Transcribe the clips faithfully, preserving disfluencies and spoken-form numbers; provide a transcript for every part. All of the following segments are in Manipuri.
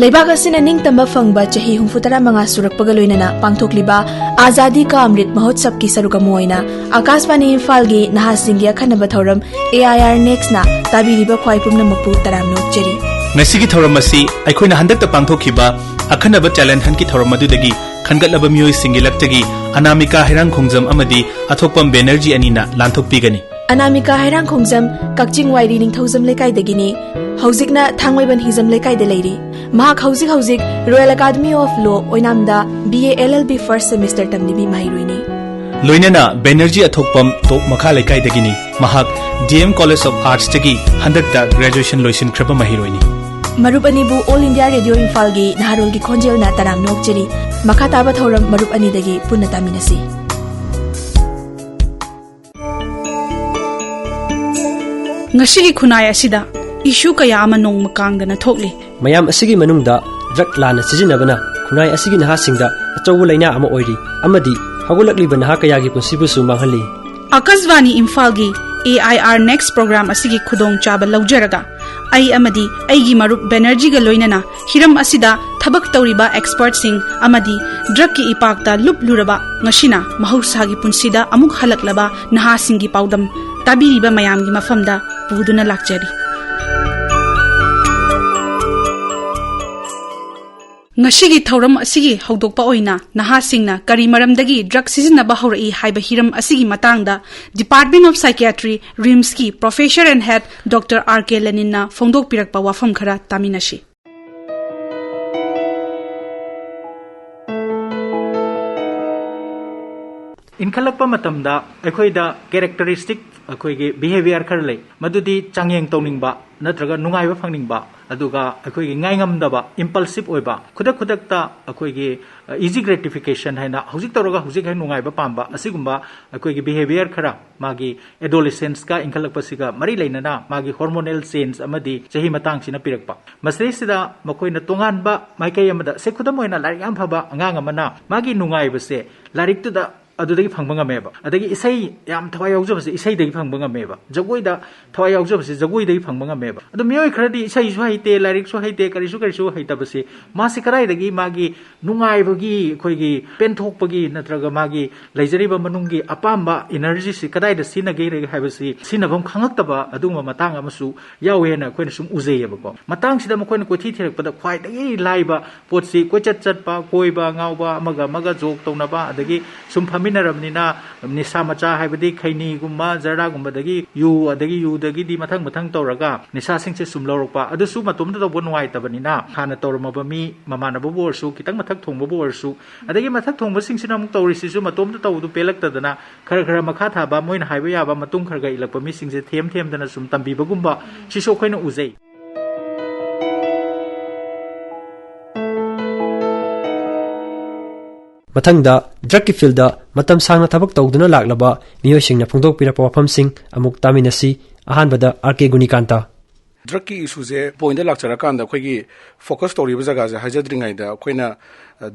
ꯂꯩꯕꯥꯛ ꯑꯁꯤꯅ ꯅꯤꯡꯇꯝꯕ ꯐꯪꯕ ꯆꯍꯤ ꯍꯨꯝꯐꯨ ꯇꯔꯥ ꯃꯉꯥ ꯁꯨꯔꯛꯄꯒ ꯂꯣꯏꯅꯅ ꯄꯥꯡꯊꯣꯛꯂꯤꯕ ꯑꯥꯖꯥꯗꯤ ꯀꯥ ꯑꯃ꯭ꯔꯤꯠ ꯃꯍꯣꯠꯁꯕꯀꯤ ꯁꯔꯨꯛ ꯑꯃ ꯑꯣꯏꯅ ꯑꯀꯥꯁꯕꯥꯅꯤ ꯏꯝꯐꯥꯜꯒꯤ ꯅꯍꯥꯁꯤꯡꯒꯤ ꯑꯈꯟꯅꯕ ꯊꯧꯔꯝ A I R Nextꯅ ꯇꯥꯕꯤꯔꯤꯕ ꯈ꯭ꯋꯥꯏ ꯄꯨꯝꯅꯃꯛꯄꯨ ꯇꯔꯥꯝꯅ ꯑꯣꯛꯆꯔꯤ꯫ ꯉꯁꯤꯒꯤ ꯊꯧꯔꯝ ꯑꯁꯤ ꯑꯩꯈꯣꯏꯅ ꯍꯟꯗꯛꯇ ꯄꯥꯡꯊꯣꯛꯈꯤꯕ ꯑꯈꯟꯅꯕ talent huntꯀꯤ ꯊꯧꯔꯝ ꯑꯗꯨꯗꯒꯤ ꯈꯟꯒꯠꯂꯕ ꯃꯤꯑꯣꯏꯁꯤꯡꯒꯤ ꯂꯛꯇꯒꯤ ꯑꯅꯥꯃꯤꯀꯥ ꯍꯩꯔꯥꯡꯈꯣꯡꯖꯝ ꯑꯃꯗꯤ ꯑꯊꯣꯛꯄꯝ ꯕꯦꯅꯔꯖꯤ ꯑꯅꯤꯅ ꯂꯥꯟꯊꯣꯛꯄꯤꯒꯅꯤ꯫ ꯑꯅꯥꯃꯤꯀꯥ ꯍꯩꯔꯥꯡꯈꯣꯡꯖꯝ ꯀꯛꯆꯤꯡ ꯋꯥꯏꯔꯤ ꯅꯤꯡꯊꯧꯖꯝ ꯂꯩꯀꯥꯏꯗꯒꯤꯅꯤ꯫ ꯍꯧꯖꯤꯛꯅ ꯊꯥꯡꯃꯩꯕꯟ ꯍꯤꯖꯝ ꯂꯩꯀꯥꯏꯗ ꯂꯩꯔꯤ꯫ ꯃꯍꯥꯛ ꯍꯧꯖꯤꯛ ꯍꯧꯖꯤꯛ Royal Academy of Law ꯑꯣꯏꯅꯥꯝꯗ B A L L B first semester ꯇꯝꯂꯤꯕꯤ ꯃꯍꯩꯔꯣꯏꯅꯤ꯫ ꯂꯣꯏꯅꯅ ꯕꯦꯅꯔꯖꯤ ꯑꯊꯣꯛꯄꯝ ꯇꯣꯞ ꯃꯈꯥ ꯂꯩꯀꯥꯏꯗꯒꯤꯅꯤ꯫ ꯃꯍꯥꯛ D M College of Artsꯇꯒꯤ ꯍꯟꯗꯛꯇ graduation ꯂꯣꯏꯁꯤꯟꯈ꯭ꯔꯕ ꯃꯍꯩꯔꯣꯏꯅꯤ꯫ ꯃꯔꯨꯞ ꯑꯅꯤꯕꯨ All India Radio ꯏꯝꯐꯥꯜꯒꯤ ꯅꯍꯥꯔꯣꯜꯒꯤ ꯈꯣꯟꯖꯦꯜꯅ ꯇꯔꯥꯝꯅ ꯑꯣꯛꯆꯔꯤ꯫ ꯃꯈꯥ ꯇꯥꯕ ꯊꯧꯔꯝ ꯃꯔꯨꯞ ꯑꯅꯤꯗꯒꯤ ꯄꯨꯟꯅ ꯇꯥꯃꯤꯟꯅꯁꯤ꯫ ꯉꯁꯤꯒꯤ ꯈꯨꯟꯅꯥꯏ ꯑꯁꯤꯗ issue ꯀꯌꯥ ꯑꯃ ꯅꯣꯡꯃ ꯀꯥꯡꯗꯅ ꯊꯣꯛꯂꯤ꯫ ꯃꯌꯥꯝ ꯑꯁꯤꯒꯤ ꯃꯅꯨꯡꯗ drug ꯂꯥꯟꯅ ꯁꯤꯖꯤꯟꯅꯕꯅ ꯈꯨꯟꯅꯥꯏ ꯑꯁꯤꯒꯤ ꯅꯍꯥꯁꯤꯡꯗ ꯑꯆꯧꯕ ꯂꯥꯏꯅꯥ ꯑꯃ ꯑꯣꯏꯔꯤ ꯑꯃꯗꯤ ꯍꯧꯒꯠꯂꯛꯂꯤꯕ ꯅꯍꯥ ꯀꯌꯥꯒꯤ ꯄꯨꯟꯁꯤꯕꯨꯁꯨ ꯃꯥꯡꯍꯜꯂꯤ꯫ ꯑꯀꯥꯁꯕꯥꯅꯤ ꯏꯝꯐꯥꯜꯒꯤ A I R Next program ꯑꯁꯤꯒꯤ ꯈꯨꯗꯣꯡꯆꯥꯕ ꯂꯧꯖꯔꯒ ꯑꯩ ꯑꯃꯗꯤ ꯑꯩꯒꯤ ꯃꯔꯨꯞ ꯕꯦꯅꯔꯖꯤꯒ ꯂꯣꯏꯅꯅ ꯍꯤꯔꯝ ꯑꯁꯤꯗ ꯊꯕꯛ ꯇꯧꯔꯤꯕ expertꯁꯤꯡ ꯑꯃꯗꯤ drugꯀꯤ ꯏꯄꯥꯛꯇ ꯂꯨꯞꯂꯨꯔꯕ ꯉꯁꯤꯅ ꯃꯍꯧꯁꯥꯒꯤ ꯄꯨꯟꯁꯤꯗ ꯑꯃꯨꯛ ꯍꯜꯂꯛꯂꯕ ꯅꯍꯥꯁꯤꯡꯒꯤ ꯄꯥꯎꯗꯝ ꯇꯥꯕꯤꯔꯤꯕ ꯃꯌꯥꯝꯒꯤ ꯃꯐꯝꯗ ꯄꯨꯗꯨꯅ ꯂꯥꯛꯆꯔꯤ꯫ ꯉꯁꯤꯒꯤ ꯊꯧꯔꯝ ꯑꯁꯤꯒꯤ ꯍꯧꯗꯣꯛꯄ ꯑꯣꯏꯅ ꯅꯍꯥꯁꯤꯡꯅ ꯀꯔꯤ ꯃꯔꯝꯗꯒꯤ drug ꯁꯤꯖꯤꯟꯅꯕ ꯍꯧꯔꯛꯏ ꯍꯥꯏꯕ ꯍꯤꯔꯝ ꯑꯁꯤꯒꯤ ꯃꯇꯥꯡꯗ Department of Psychiatry, RIMSꯀꯤ Professor and Head Doctor R K Leninꯅ ꯐꯣꯡꯗꯣꯛꯄꯤꯔꯛꯄ ꯋꯥꯐꯝ ꯈꯔ ꯇꯥꯃꯤꯟꯅꯁꯤ꯫ ꯏꯟꯈꯠꯂꯛꯄ ꯃꯇꯝꯗ ꯑꯩꯈꯣꯏꯗ characteristic, ꯑꯩꯈꯣꯏꯒꯤ behaviour ꯈꯔ ꯂꯩ, ꯃꯗꯨꯗꯤ ꯆꯥꯡꯌꯦꯡ ꯇꯧꯅꯤꯡꯕ ꯅꯠꯇ꯭ꯔꯒ ꯅꯨꯡꯉꯥꯏꯕ ꯐꯪꯅꯤꯡꯕ, ꯑꯗꯨꯒ ꯑꯩꯈꯣꯏꯒꯤ ꯉꯥꯏꯉꯝꯗꯕ, impulsive ꯑꯣꯏꯕ, ꯈꯨꯗꯛ ꯈꯨꯗꯛꯇ ꯑꯩꯈꯣꯏꯒꯤ, ꯑ, easy gratification ꯍꯥꯏꯅ ꯍꯧꯖꯤꯛ ꯇꯧꯔꯒ ꯍꯧꯖꯤꯛ ꯍꯦꯛ ꯅꯨꯡꯉꯥꯏꯕ ꯄꯥꯝꯕ, ꯑꯁꯤꯒꯨꯝꯕ ꯑꯩꯈꯣꯏꯒꯤ behaviour ꯈꯔ ꯃꯥꯒꯤ adolescenceꯀ ꯏꯟꯈꯠꯂꯛꯄꯁꯤꯒ ꯃꯔꯤ ꯂꯩꯅꯅ ꯃꯥꯒꯤ hormonal change ꯑꯃꯗꯤ ꯆꯍꯤ ꯃꯇꯥꯡꯁꯤꯅ ꯄꯤꯔꯛꯄ꯫ ꯃꯁꯤꯗꯩꯁꯤꯗ ꯃꯈꯣꯏꯅ ꯇꯣꯉꯥꯟꯕ ꯃꯥꯏꯀꯩ ꯑꯃꯗ, ꯁꯦ, ꯈꯨꯗꯝ ꯑꯣꯏꯅ ꯂꯥꯏꯔꯤꯛ ꯌꯥꯝ ꯐꯕ ꯑꯉꯥꯡ ꯑꯃꯅ ꯃꯥꯒꯤ ꯅꯨꯡꯉꯥꯏꯕꯁꯦ ꯂꯥꯏꯔꯤꯛꯇꯨꯗ ꯑꯗꯨꯗꯒꯤ ꯐꯪꯕ ꯉꯝꯃꯦꯕ꯫ ꯑꯗꯒꯤ ꯏꯁꯩ ꯌꯥꯝ ꯊꯋꯥꯏ ꯌꯥꯎꯖꯕꯁꯦ ꯏꯁꯩꯗꯒꯤ ꯐꯪꯕ ꯉꯝꯃꯦꯕ, ꯖꯒꯣꯏꯗ ꯊꯋꯥꯏ ꯌꯥꯎꯖꯕꯁꯦ ꯖꯒꯣꯏꯗꯒꯤ ꯐꯪꯕ ꯉꯝꯃꯦꯕ꯫ ꯑꯗꯣ ꯃꯤꯑꯣꯏ ꯈꯔꯗꯤ ꯏꯁꯩꯁꯨ ꯍꯩꯇꯦ, ꯂꯥꯏꯔꯤꯛꯁꯨ ꯍꯩꯇꯦ, ꯀꯔꯤꯁꯨ ꯀꯔꯤꯁꯨ ꯍꯩꯇꯕꯁꯦ, ꯃꯥꯁꯤ ꯀꯗꯥꯏꯗꯒꯤ ꯃꯥꯒꯤ ꯅꯨꯡꯉꯥꯏꯕꯒꯤ, ꯑꯩꯈꯣꯏꯒꯤ ꯄꯦꯟꯊꯣꯛꯄꯒꯤ, ꯅꯠꯇ꯭ꯔꯒ ꯃꯥꯒꯤ ꯂꯩꯖꯔꯤꯕ ꯃꯅꯨꯡꯒꯤ ꯑꯄꯥꯝꯕ ꯏꯅꯔꯖꯤꯁꯤ ꯀꯗꯥꯏꯗ ꯁꯤꯖꯤꯟꯅꯒꯦ ꯍꯥꯏꯕꯁꯤ ꯁꯤꯖꯤꯟꯅꯐꯝ ꯈꯪꯉꯛꯇꯕ ꯑꯗꯨꯒꯨꯝꯕ ꯃꯇꯥꯡ ꯑꯃꯁꯨ ꯌꯥꯎꯋꯦꯅ ꯑꯩꯈꯣꯏꯅ ꯁꯨꯝ ꯎꯖꯩꯌꯦꯕꯀꯣ꯫ ꯃꯇꯥꯡꯁꯤꯗ ꯃꯈꯣꯏꯅ ꯀꯣꯏꯊꯤ ꯊꯤꯔꯛꯄꯗ ꯈ꯭ꯋꯥꯏꯗꯒꯤ ꯂꯥꯏꯕ ꯄꯣꯠꯁꯤ ꯀꯣꯏꯆꯠ ꯆꯠꯄ, ꯀꯣꯏꯕ ꯉꯥꯎꯕ, ꯑꯃꯒ ꯑꯃꯒ ꯖꯣꯛ ꯇꯧꯅꯕ, ꯑꯗꯒꯤ ꯁꯨꯝ ꯐꯝꯃꯤꯟꯅꯔꯕꯅꯤꯅ ꯅꯤꯁꯥ ꯃꯆꯥ ꯍꯥꯏꯕꯗꯤ ꯈꯩꯅꯤꯒꯨꯝꯕ, ꯖꯔꯗꯥꯒꯨꯝꯕꯗꯒꯤ ꯌꯨ, ꯑꯗꯒꯤ ꯌꯨꯗꯒꯤꯗꯤ ꯃꯊꯪ ꯃꯊꯪ ꯇꯧꯔꯒ ꯅꯤꯁꯥꯁꯤꯡꯁꯦ ꯁꯨꯝ ꯂꯧꯔꯛꯄ, ꯑꯗꯨꯁꯨ ꯃꯇꯣꯝꯇ ꯇꯧꯕ ꯅꯨꯡꯉꯥꯏꯇꯕꯅꯤꯅ ꯍꯥꯟꯅ ꯇꯧꯔꯝꯃꯕ ꯃꯤ ꯃꯃꯥꯟꯅꯕꯕꯨ ꯑꯣꯏꯔꯁꯨ, ꯈꯤꯇꯪ ꯃꯊꯛ ꯊꯣꯡꯕꯕꯨ ꯑꯣꯏꯔꯁꯨ, ꯑꯗꯒꯤ ꯃꯊꯛ ꯊꯣꯡꯕꯁꯤꯡꯁꯤꯅ ꯑꯃꯨꯛ ꯇꯧꯔꯤꯁꯤꯁꯨ ꯃꯇꯣꯝꯇ ꯇꯧꯕꯗꯨ ꯄꯦꯜꯂꯛꯇꯗꯅ ꯈꯔ ꯈꯔ ꯃꯈꯥ ꯊꯥꯕ, ꯃꯣꯏꯅ ꯍꯥꯏꯕ ꯌꯥꯕ ꯃꯇꯨꯡ ꯈꯔ ꯈꯔ ꯏꯜꯂꯛꯄ ꯃꯤꯁꯤꯡꯁꯦ ꯊꯦꯝ ꯊꯦꯝꯗꯅ ꯁꯨꯝ ꯇꯝꯕꯤꯕꯒꯨꯝꯕ, ꯁꯤꯁꯨ ꯑꯩꯈꯣꯏꯅ ꯎꯖꯩ꯫ ꯃꯊꯪꯗ ꯗ꯭ꯔꯒꯀꯤ ꯐꯤꯜꯗ ꯃꯇꯝ ꯁꯥꯡꯅ ꯊꯕꯛ ꯇꯧꯗꯨꯅ ꯂꯥꯛꯂꯕ ꯃꯤꯑꯣꯏꯁꯤꯡꯅ ꯐꯣꯡꯗꯣꯛꯄꯤꯔꯛꯄ ꯋꯥꯐꯝꯁꯤꯡ ꯑꯃꯨꯛ ꯇꯥꯃꯤꯟꯅꯁꯤ꯫ ꯑꯍꯥꯟꯕꯗ ꯑꯥꯔ ꯀꯦ ꯒꯨꯅꯤꯀꯥꯟꯇ꯫ ꯗ꯭ꯔꯒꯀꯤ ꯏꯁꯨꯁꯦ ꯄꯣꯏꯟꯗ ꯂꯥꯛꯆꯔꯀꯥꯟꯗ ꯑꯩꯈꯣꯏꯒꯤ ꯐꯣꯀꯁ ꯇꯧꯔꯤꯕ ꯖꯒꯥꯁꯦ ꯍꯥꯏꯖꯗ꯭ꯔꯤꯉꯩꯗ ꯑꯩꯈꯣꯏꯅ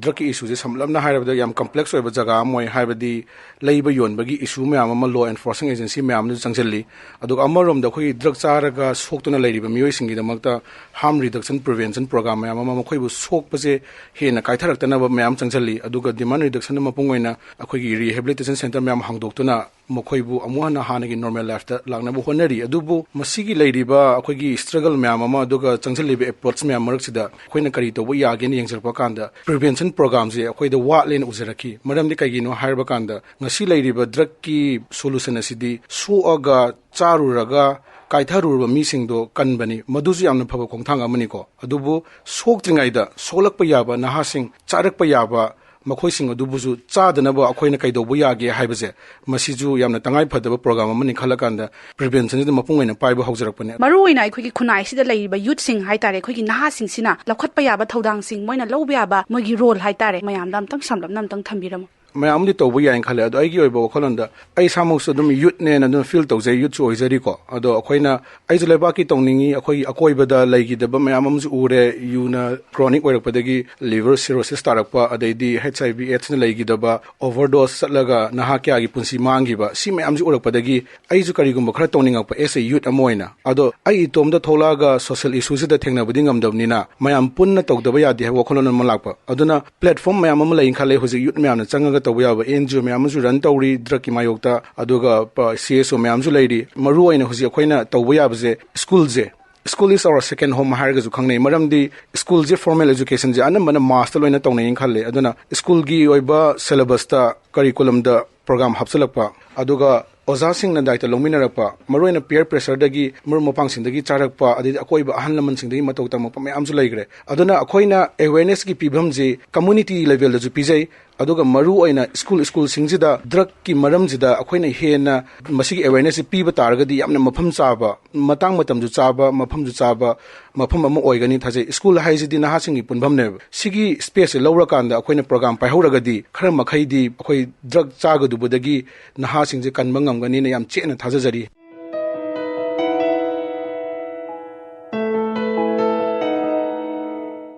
ꯗ꯭ꯔꯒꯀꯤ ꯏꯁꯨꯁꯦ ꯁꯝꯂꯞꯅ ꯍꯥꯏꯔꯕꯗ ꯌꯥꯝ ꯀꯝꯄ꯭ꯂꯦꯛꯁ ꯑꯣꯏꯕ ꯖꯒꯥ ꯑꯃ ꯑꯣꯏ꯫ ꯍꯥꯏꯕꯗꯤ ꯂꯩꯕ ꯌꯣꯟꯕꯒꯤ ꯏꯁꯨ ꯃꯌꯥꯝ ꯑꯃ ꯂꯣ ꯑꯦꯟꯐꯣꯔꯁꯤꯡ ꯑꯦꯖꯦꯟꯁꯤ ꯃꯌꯥꯝꯅꯁꯨ ꯆꯪꯁꯤꯜꯂꯤ꯫ ꯑꯗꯨꯒ ꯑꯃꯔꯣꯝꯗ ꯑꯩꯈꯣꯏꯒꯤ ꯗ꯭ꯔꯒ ꯆꯥꯔꯒ ꯁꯣꯛꯇꯨꯅ ꯂꯩꯔꯤꯕ ꯃꯤꯑꯣꯏꯁꯤꯡꯒꯤꯗꯃꯛꯇ ꯍꯥꯔꯝ ꯔꯤꯗꯛꯁꯟ ꯄ꯭ꯔꯤꯚꯦꯟꯁꯟ ꯄ꯭ꯔꯣꯒ꯭ꯔꯥꯝ ꯃꯌꯥꯝ ꯑꯃ, ꯃꯈꯣꯏꯕꯨ ꯁꯣꯛꯄꯁꯦ ꯍꯦꯟꯅ ꯀꯥꯏꯊꯔꯛꯇꯅꯕ ꯃꯌꯥꯝ ꯆꯪꯁꯤꯜꯂꯤ꯫ ꯑꯗꯨꯒ ꯗꯤꯃꯥꯟ ꯔꯤꯗꯛꯁꯟꯅ ꯃꯄꯨꯡ ꯑꯣꯏꯅ ꯑꯩꯈꯣꯏꯒꯤ ꯔꯤꯍꯦꯕꯤꯂꯤꯇꯦꯁꯟ ꯁꯦꯟꯇꯔ ꯃꯌꯥꯝ ꯍꯥꯡꯗꯣꯛꯇꯨꯅ ꯃꯈꯣꯏꯕꯨ ꯑꯃꯨꯛ ꯍꯟꯅ ꯍꯥꯟꯅꯒꯤ ꯅꯣꯔꯃꯦꯜ ꯂꯥꯏꯐꯇ ꯂꯥꯛꯅꯕ ꯍꯣꯠꯅꯔꯤ꯫ ꯑꯗꯨꯕꯨ ꯃꯁꯤꯒꯤ ꯂꯩꯔꯤꯕ ꯑꯩꯈꯣꯏꯒꯤ ꯁ꯭ꯇ꯭ꯔꯒꯜ ꯃꯌꯥꯝ ꯑꯃ, ꯑꯗꯨꯒ ꯆꯪꯁꯤꯜꯂꯤꯕ ꯑꯦꯄ꯭ꯔꯣꯆ ꯃꯌꯥꯝ ꯃꯔꯛꯁꯤꯗ ꯑꯩꯈꯣꯏꯅ ꯀꯔꯤ ꯇꯧꯕ ꯌꯥꯒꯦꯅ ꯌꯦꯡꯖꯔꯛꯄ ꯀꯥꯟꯗ, ꯄ꯭ꯔꯤꯚꯦꯟꯁꯟ ꯄ꯭ꯔꯣꯒ꯭ꯔꯥꯝꯁꯦ ꯑꯩꯈꯣꯏꯗ ꯋꯥꯠꯂꯦꯅ ꯎꯖꯔꯛꯈꯤ꯫ ꯃꯔꯝꯗꯤ ꯀꯩꯒꯤꯅꯣ ꯍꯥꯏꯔꯕ ꯀꯥꯟꯗ, ꯉꯁꯤ ꯂꯩꯔꯤꯕ ꯗ꯭ꯔꯒꯀꯤ ꯁꯣꯂꯨꯁꯟ ꯑꯁꯤꯗꯤ ꯁꯣꯛꯑꯒ, ꯆꯥꯔꯨꯔꯒ, ꯀꯥꯏꯊꯔꯨꯔꯕ ꯃꯤꯁꯤꯡꯗꯣ ꯀꯟꯕꯅꯤ꯫ ꯃꯗꯨꯁꯨ ꯌꯥꯝꯅ ꯐꯕ ꯈꯣꯡꯊꯥꯡ ꯑꯃꯅꯤꯀꯣ꯫ ꯑꯗꯨꯕꯨ ꯁꯣꯛꯇ꯭ꯔꯤꯉꯩꯗ ꯁꯣꯛꯂꯛꯄ ꯌꯥꯕ ꯅꯍꯥꯁꯤꯡ, ꯆꯥꯔꯛꯄ ꯌꯥꯕ ꯃꯈꯣꯏꯁꯤꯡ ꯑꯗꯨꯕꯨꯁꯨ ꯆꯥꯗꯅꯕ ꯑꯩꯈꯣꯏꯅ ꯀꯩꯗꯧꯕ ꯌꯥꯒꯦ ꯍꯥꯏꯕꯁꯦ, ꯃꯁꯤꯁꯨ ꯌꯥꯝꯅ ꯇꯉꯥꯏ ꯐꯗꯕ ꯄ꯭ꯔꯣꯒ꯭ꯔꯥꯝ ꯑꯃꯅꯤ ꯈꯜꯂꯀꯥꯟꯗ ꯄ꯭ꯔꯤꯚꯦꯟꯁꯟꯁꯤꯗ ꯃꯄꯨꯡ ꯑꯣꯏꯅ ꯄꯥꯏꯕ ꯍꯧꯖꯔꯛꯄꯅꯦ꯫ ꯃꯔꯨ ꯑꯣꯏꯅ ꯑꯩꯈꯣꯏꯒꯤ ꯈꯨꯟꯅꯥꯏꯁꯤꯗ ꯂꯩꯔꯤꯕ ꯌꯨꯠꯁꯤꯡ ꯍꯥꯏꯇꯥꯔꯦ, ꯑꯩꯈꯣꯏꯒꯤ ꯅꯍꯥꯁꯤꯡꯁꯤꯅ ꯂꯧꯈꯠꯄ ꯌꯥꯕ ꯊꯧꯗꯥꯡꯁꯤꯡ, ꯃꯣꯏꯅ ꯂꯧꯕ ꯌꯥꯕ ꯃꯣꯏꯒꯤ ꯔꯣꯜ ꯍꯥꯏꯇꯥꯔꯦ, ꯃꯌꯥꯝꯗ ꯑꯝꯇꯪ ꯁꯝꯂꯞꯅ ꯑꯝꯇꯪ ꯊꯝꯕꯤꯔꯝꯃꯨ꯫ ꯃꯌꯥꯝ ꯑꯃꯗꯤ ꯇꯧꯕ ꯌꯥꯏꯅ ꯈꯜꯂꯦ꯫ ꯑꯗꯣ ꯑꯩꯒꯤ ꯑꯣꯏꯕ ꯋꯥꯈꯜꯂꯣꯟꯗ ꯑꯩ ꯏꯁꯥꯃꯛꯁꯨ ꯑꯗꯨꯝ ꯌꯨꯠꯅꯦꯅ ꯑꯗꯨꯝ ꯐꯤꯜ ꯇꯧꯖꯩ, ꯌꯨꯠꯁꯨ ꯑꯣꯏꯖꯔꯤꯀꯣ꯫ ꯑꯗꯣ ꯑꯩꯈꯣꯏꯅ, ꯑꯩꯁꯨ ꯂꯩꯕꯥꯛꯀꯤ ꯇꯧꯅꯤꯡꯉꯤ, ꯑꯩꯈꯣꯏꯒꯤ ꯑꯀꯣꯏꯕꯗ ꯂꯩꯈꯤꯗꯕ ꯃꯌꯥꯝ ꯑꯃꯁꯨ ꯎꯔꯦ꯫ ꯌꯨꯅ ꯀ꯭ꯔꯣꯅꯤꯛ ꯑꯣꯏꯔꯛꯄꯗꯒꯤ ꯂꯤꯚꯔ ꯁꯤꯔꯣꯁꯤꯁ ꯇꯥꯔꯛꯄ, ꯑꯗꯩꯗꯤ ꯍꯩꯆ ꯑꯥꯏ ꯚꯤ ꯑꯦꯠꯁꯅ ꯂꯩꯈꯤꯗꯕ, ꯑꯣꯚꯔꯗꯣꯁ ꯆꯠꯂꯒ ꯅꯍꯥ ꯀꯌꯥꯒꯤ ꯄꯨꯟꯁꯤ ꯃꯥꯡꯈꯤꯕ, ꯁꯤ ꯃꯌꯥꯝꯁꯤ ꯎꯔꯛꯄꯗꯒꯤ ꯑꯩꯁꯨ ꯀꯔꯤꯒꯨꯝꯕ ꯈꯔ ꯇꯧꯅꯤꯡꯉꯛꯄ ꯑꯦꯁ ꯑꯦ ꯌꯨꯠ ꯑꯃ ꯑꯣꯏꯅ꯫ ꯑꯗꯣ ꯑꯩ ꯏꯇꯣꯝꯇ ꯊꯣꯛꯂꯛꯑꯒ ꯁꯣꯁꯤꯌꯦꯜ ꯏꯁꯨꯁꯤꯗ ꯊꯦꯡꯅꯕꯗꯤ ꯉꯝꯗꯕꯅꯤꯅ ꯃꯌꯥꯝ ꯄꯨꯟꯅ ꯇꯧꯗꯕ ꯌꯥꯗꯦ ꯍꯥꯏꯕ ꯋꯥꯈꯜꯂꯣꯟ ꯑꯃ ꯂꯥꯛꯄ꯫ ꯑꯗꯨꯅ ꯄ꯭ꯂꯦꯠꯐꯣꯝ ꯃꯌꯥꯝ ꯑꯃ ꯂꯩꯅ ꯈꯜꯂꯦ ꯍꯧꯖꯤꯛ ꯌꯨꯠ ꯃꯌꯥꯝꯅ ꯆꯪꯉꯒ ꯇꯧꯕ ꯌꯥꯕ ꯑꯦꯟ ꯖꯤ ꯑꯣ ꯃꯌꯥꯝ ꯑꯃꯁꯨ ꯔꯟ ꯇꯧꯔꯤ ꯗ꯭ꯔꯒꯀꯤ ꯃꯥꯌꯣꯛꯇ, ꯑꯗꯨꯒ ꯁꯤ ꯑꯦꯁ ꯑꯣ ꯃꯌꯥꯝꯁꯨ ꯂꯩꯔꯤ꯫ ꯃꯔꯨ ꯑꯣꯏꯅ ꯍꯧꯖꯤꯛ ꯑꯩꯈꯣꯏꯅ ꯇꯧꯕ ꯌꯥꯕꯁꯦ ꯁ꯭ꯀꯨꯜꯁꯦ, school is our second home ꯍꯥꯏꯔꯒꯁꯨ ꯈꯪꯅꯩ꯫ ꯃꯔꯝꯗꯤ ꯁ꯭ꯀꯨꯜꯁꯦ ꯐꯣꯔꯃꯦꯜ ꯑꯦꯖꯨꯀꯦꯁꯟꯁꯦ ꯑꯅꯝꯕꯅ ꯃꯥꯁꯇ ꯂꯣꯏꯅ ꯇꯧꯅꯩꯅ ꯈꯜꯂꯦ꯫ ꯑꯗꯨꯅ ꯁ꯭ꯀꯨꯜꯒꯤ ꯑꯣꯏꯕ ꯁꯦꯂꯦꯕꯁꯇ, ꯀꯔꯤꯀꯨꯂꯝꯗ ꯄ꯭ꯔꯣꯒ꯭ꯔꯥꯝ ꯍꯥꯞꯆꯤꯜꯂꯛꯄ, ꯑꯗꯨꯒ ꯑꯣꯖꯥꯁꯤꯡꯅ ꯗꯥꯏꯇ ꯂꯧꯃꯤꯟꯅꯔꯛꯄ, ꯃꯔꯨꯑꯣꯏꯅ ꯄꯤꯌꯔ ꯄ꯭ꯔꯦꯁꯔꯗꯒꯤ, ꯃꯔꯨꯞ ꯃꯄꯥꯡꯁꯤꯡꯗꯒꯤ ꯆꯥꯔꯛꯄ, ꯑꯗꯩꯗꯤ ꯑꯀꯣꯏꯕ ꯑꯍꯜ ꯂꯃꯟꯁꯤꯡꯗꯒꯤ ꯃꯇꯧ ꯇꯝꯃꯛꯄ ꯃꯌꯥꯝꯁꯨ ꯂꯩꯈ꯭ꯔꯦ꯫ ꯑꯗꯨꯅ ꯑꯩꯈꯣꯏꯅ ꯑꯦꯋꯦꯔꯅꯦꯁꯀꯤ ꯄꯤꯐꯝꯁꯤ ꯀꯝꯃꯨꯅꯤꯇꯤ ꯂꯦꯚꯦꯜꯗꯁꯨ ꯄꯤꯖꯩ, ꯑꯗꯨꯒ ꯃꯔꯨ ꯑꯣꯏꯅ ꯁ꯭ꯀꯨꯜ, ꯁ꯭ꯀꯨꯜꯁꯤꯡꯁꯤꯗ ꯗ꯭ꯔꯒꯀꯤ ꯃꯔꯝꯁꯤꯗ ꯑꯩꯈꯣꯏꯅ ꯍꯦꯟꯅ ꯃꯁꯤꯒꯤ ꯑꯦꯋꯦꯔꯅꯦꯁꯁꯤ ꯄꯤꯕ ꯇꯥꯔꯒꯗꯤ ꯌꯥꯝꯅ ꯃꯐꯝ ꯆꯥꯕ, ꯃꯇꯥꯡ ꯃꯇꯝꯁꯨ ꯆꯥꯕ, ꯃꯐꯝꯁꯨ ꯆꯥꯕ ꯃꯐꯝ ꯑꯃ ꯑꯣꯏꯒꯅꯤ ꯊꯥꯖꯩ꯫ ꯁ꯭ꯀꯨꯜ ꯍꯥꯏꯁꯤꯗꯤ ꯅꯍꯥꯁꯤꯡꯒꯤ ꯄꯨꯟꯐꯝꯅꯦꯕ꯫ ꯁꯤꯒꯤ ꯁ꯭ꯄꯦꯁꯁꯦ ꯂꯧꯔꯀꯥꯟꯗ ꯑꯩꯈꯣꯏꯅ ꯄ꯭ꯔꯣꯒ꯭ꯔꯥꯝ ꯄꯥꯏꯍꯧꯔꯒꯗꯤ ꯈꯔ ꯃꯈꯩꯗꯤ ꯑꯩꯈꯣꯏ ꯗ꯭ꯔꯒ ꯆꯥꯒꯗꯧꯕꯗꯒꯤ ꯅꯍꯥꯁꯤꯡꯁꯦ ꯀꯟꯕ ꯉꯝꯒꯅꯤꯅ ꯌꯥꯝ ꯆꯦꯠꯅ ꯊꯥꯖꯖꯔꯤ꯫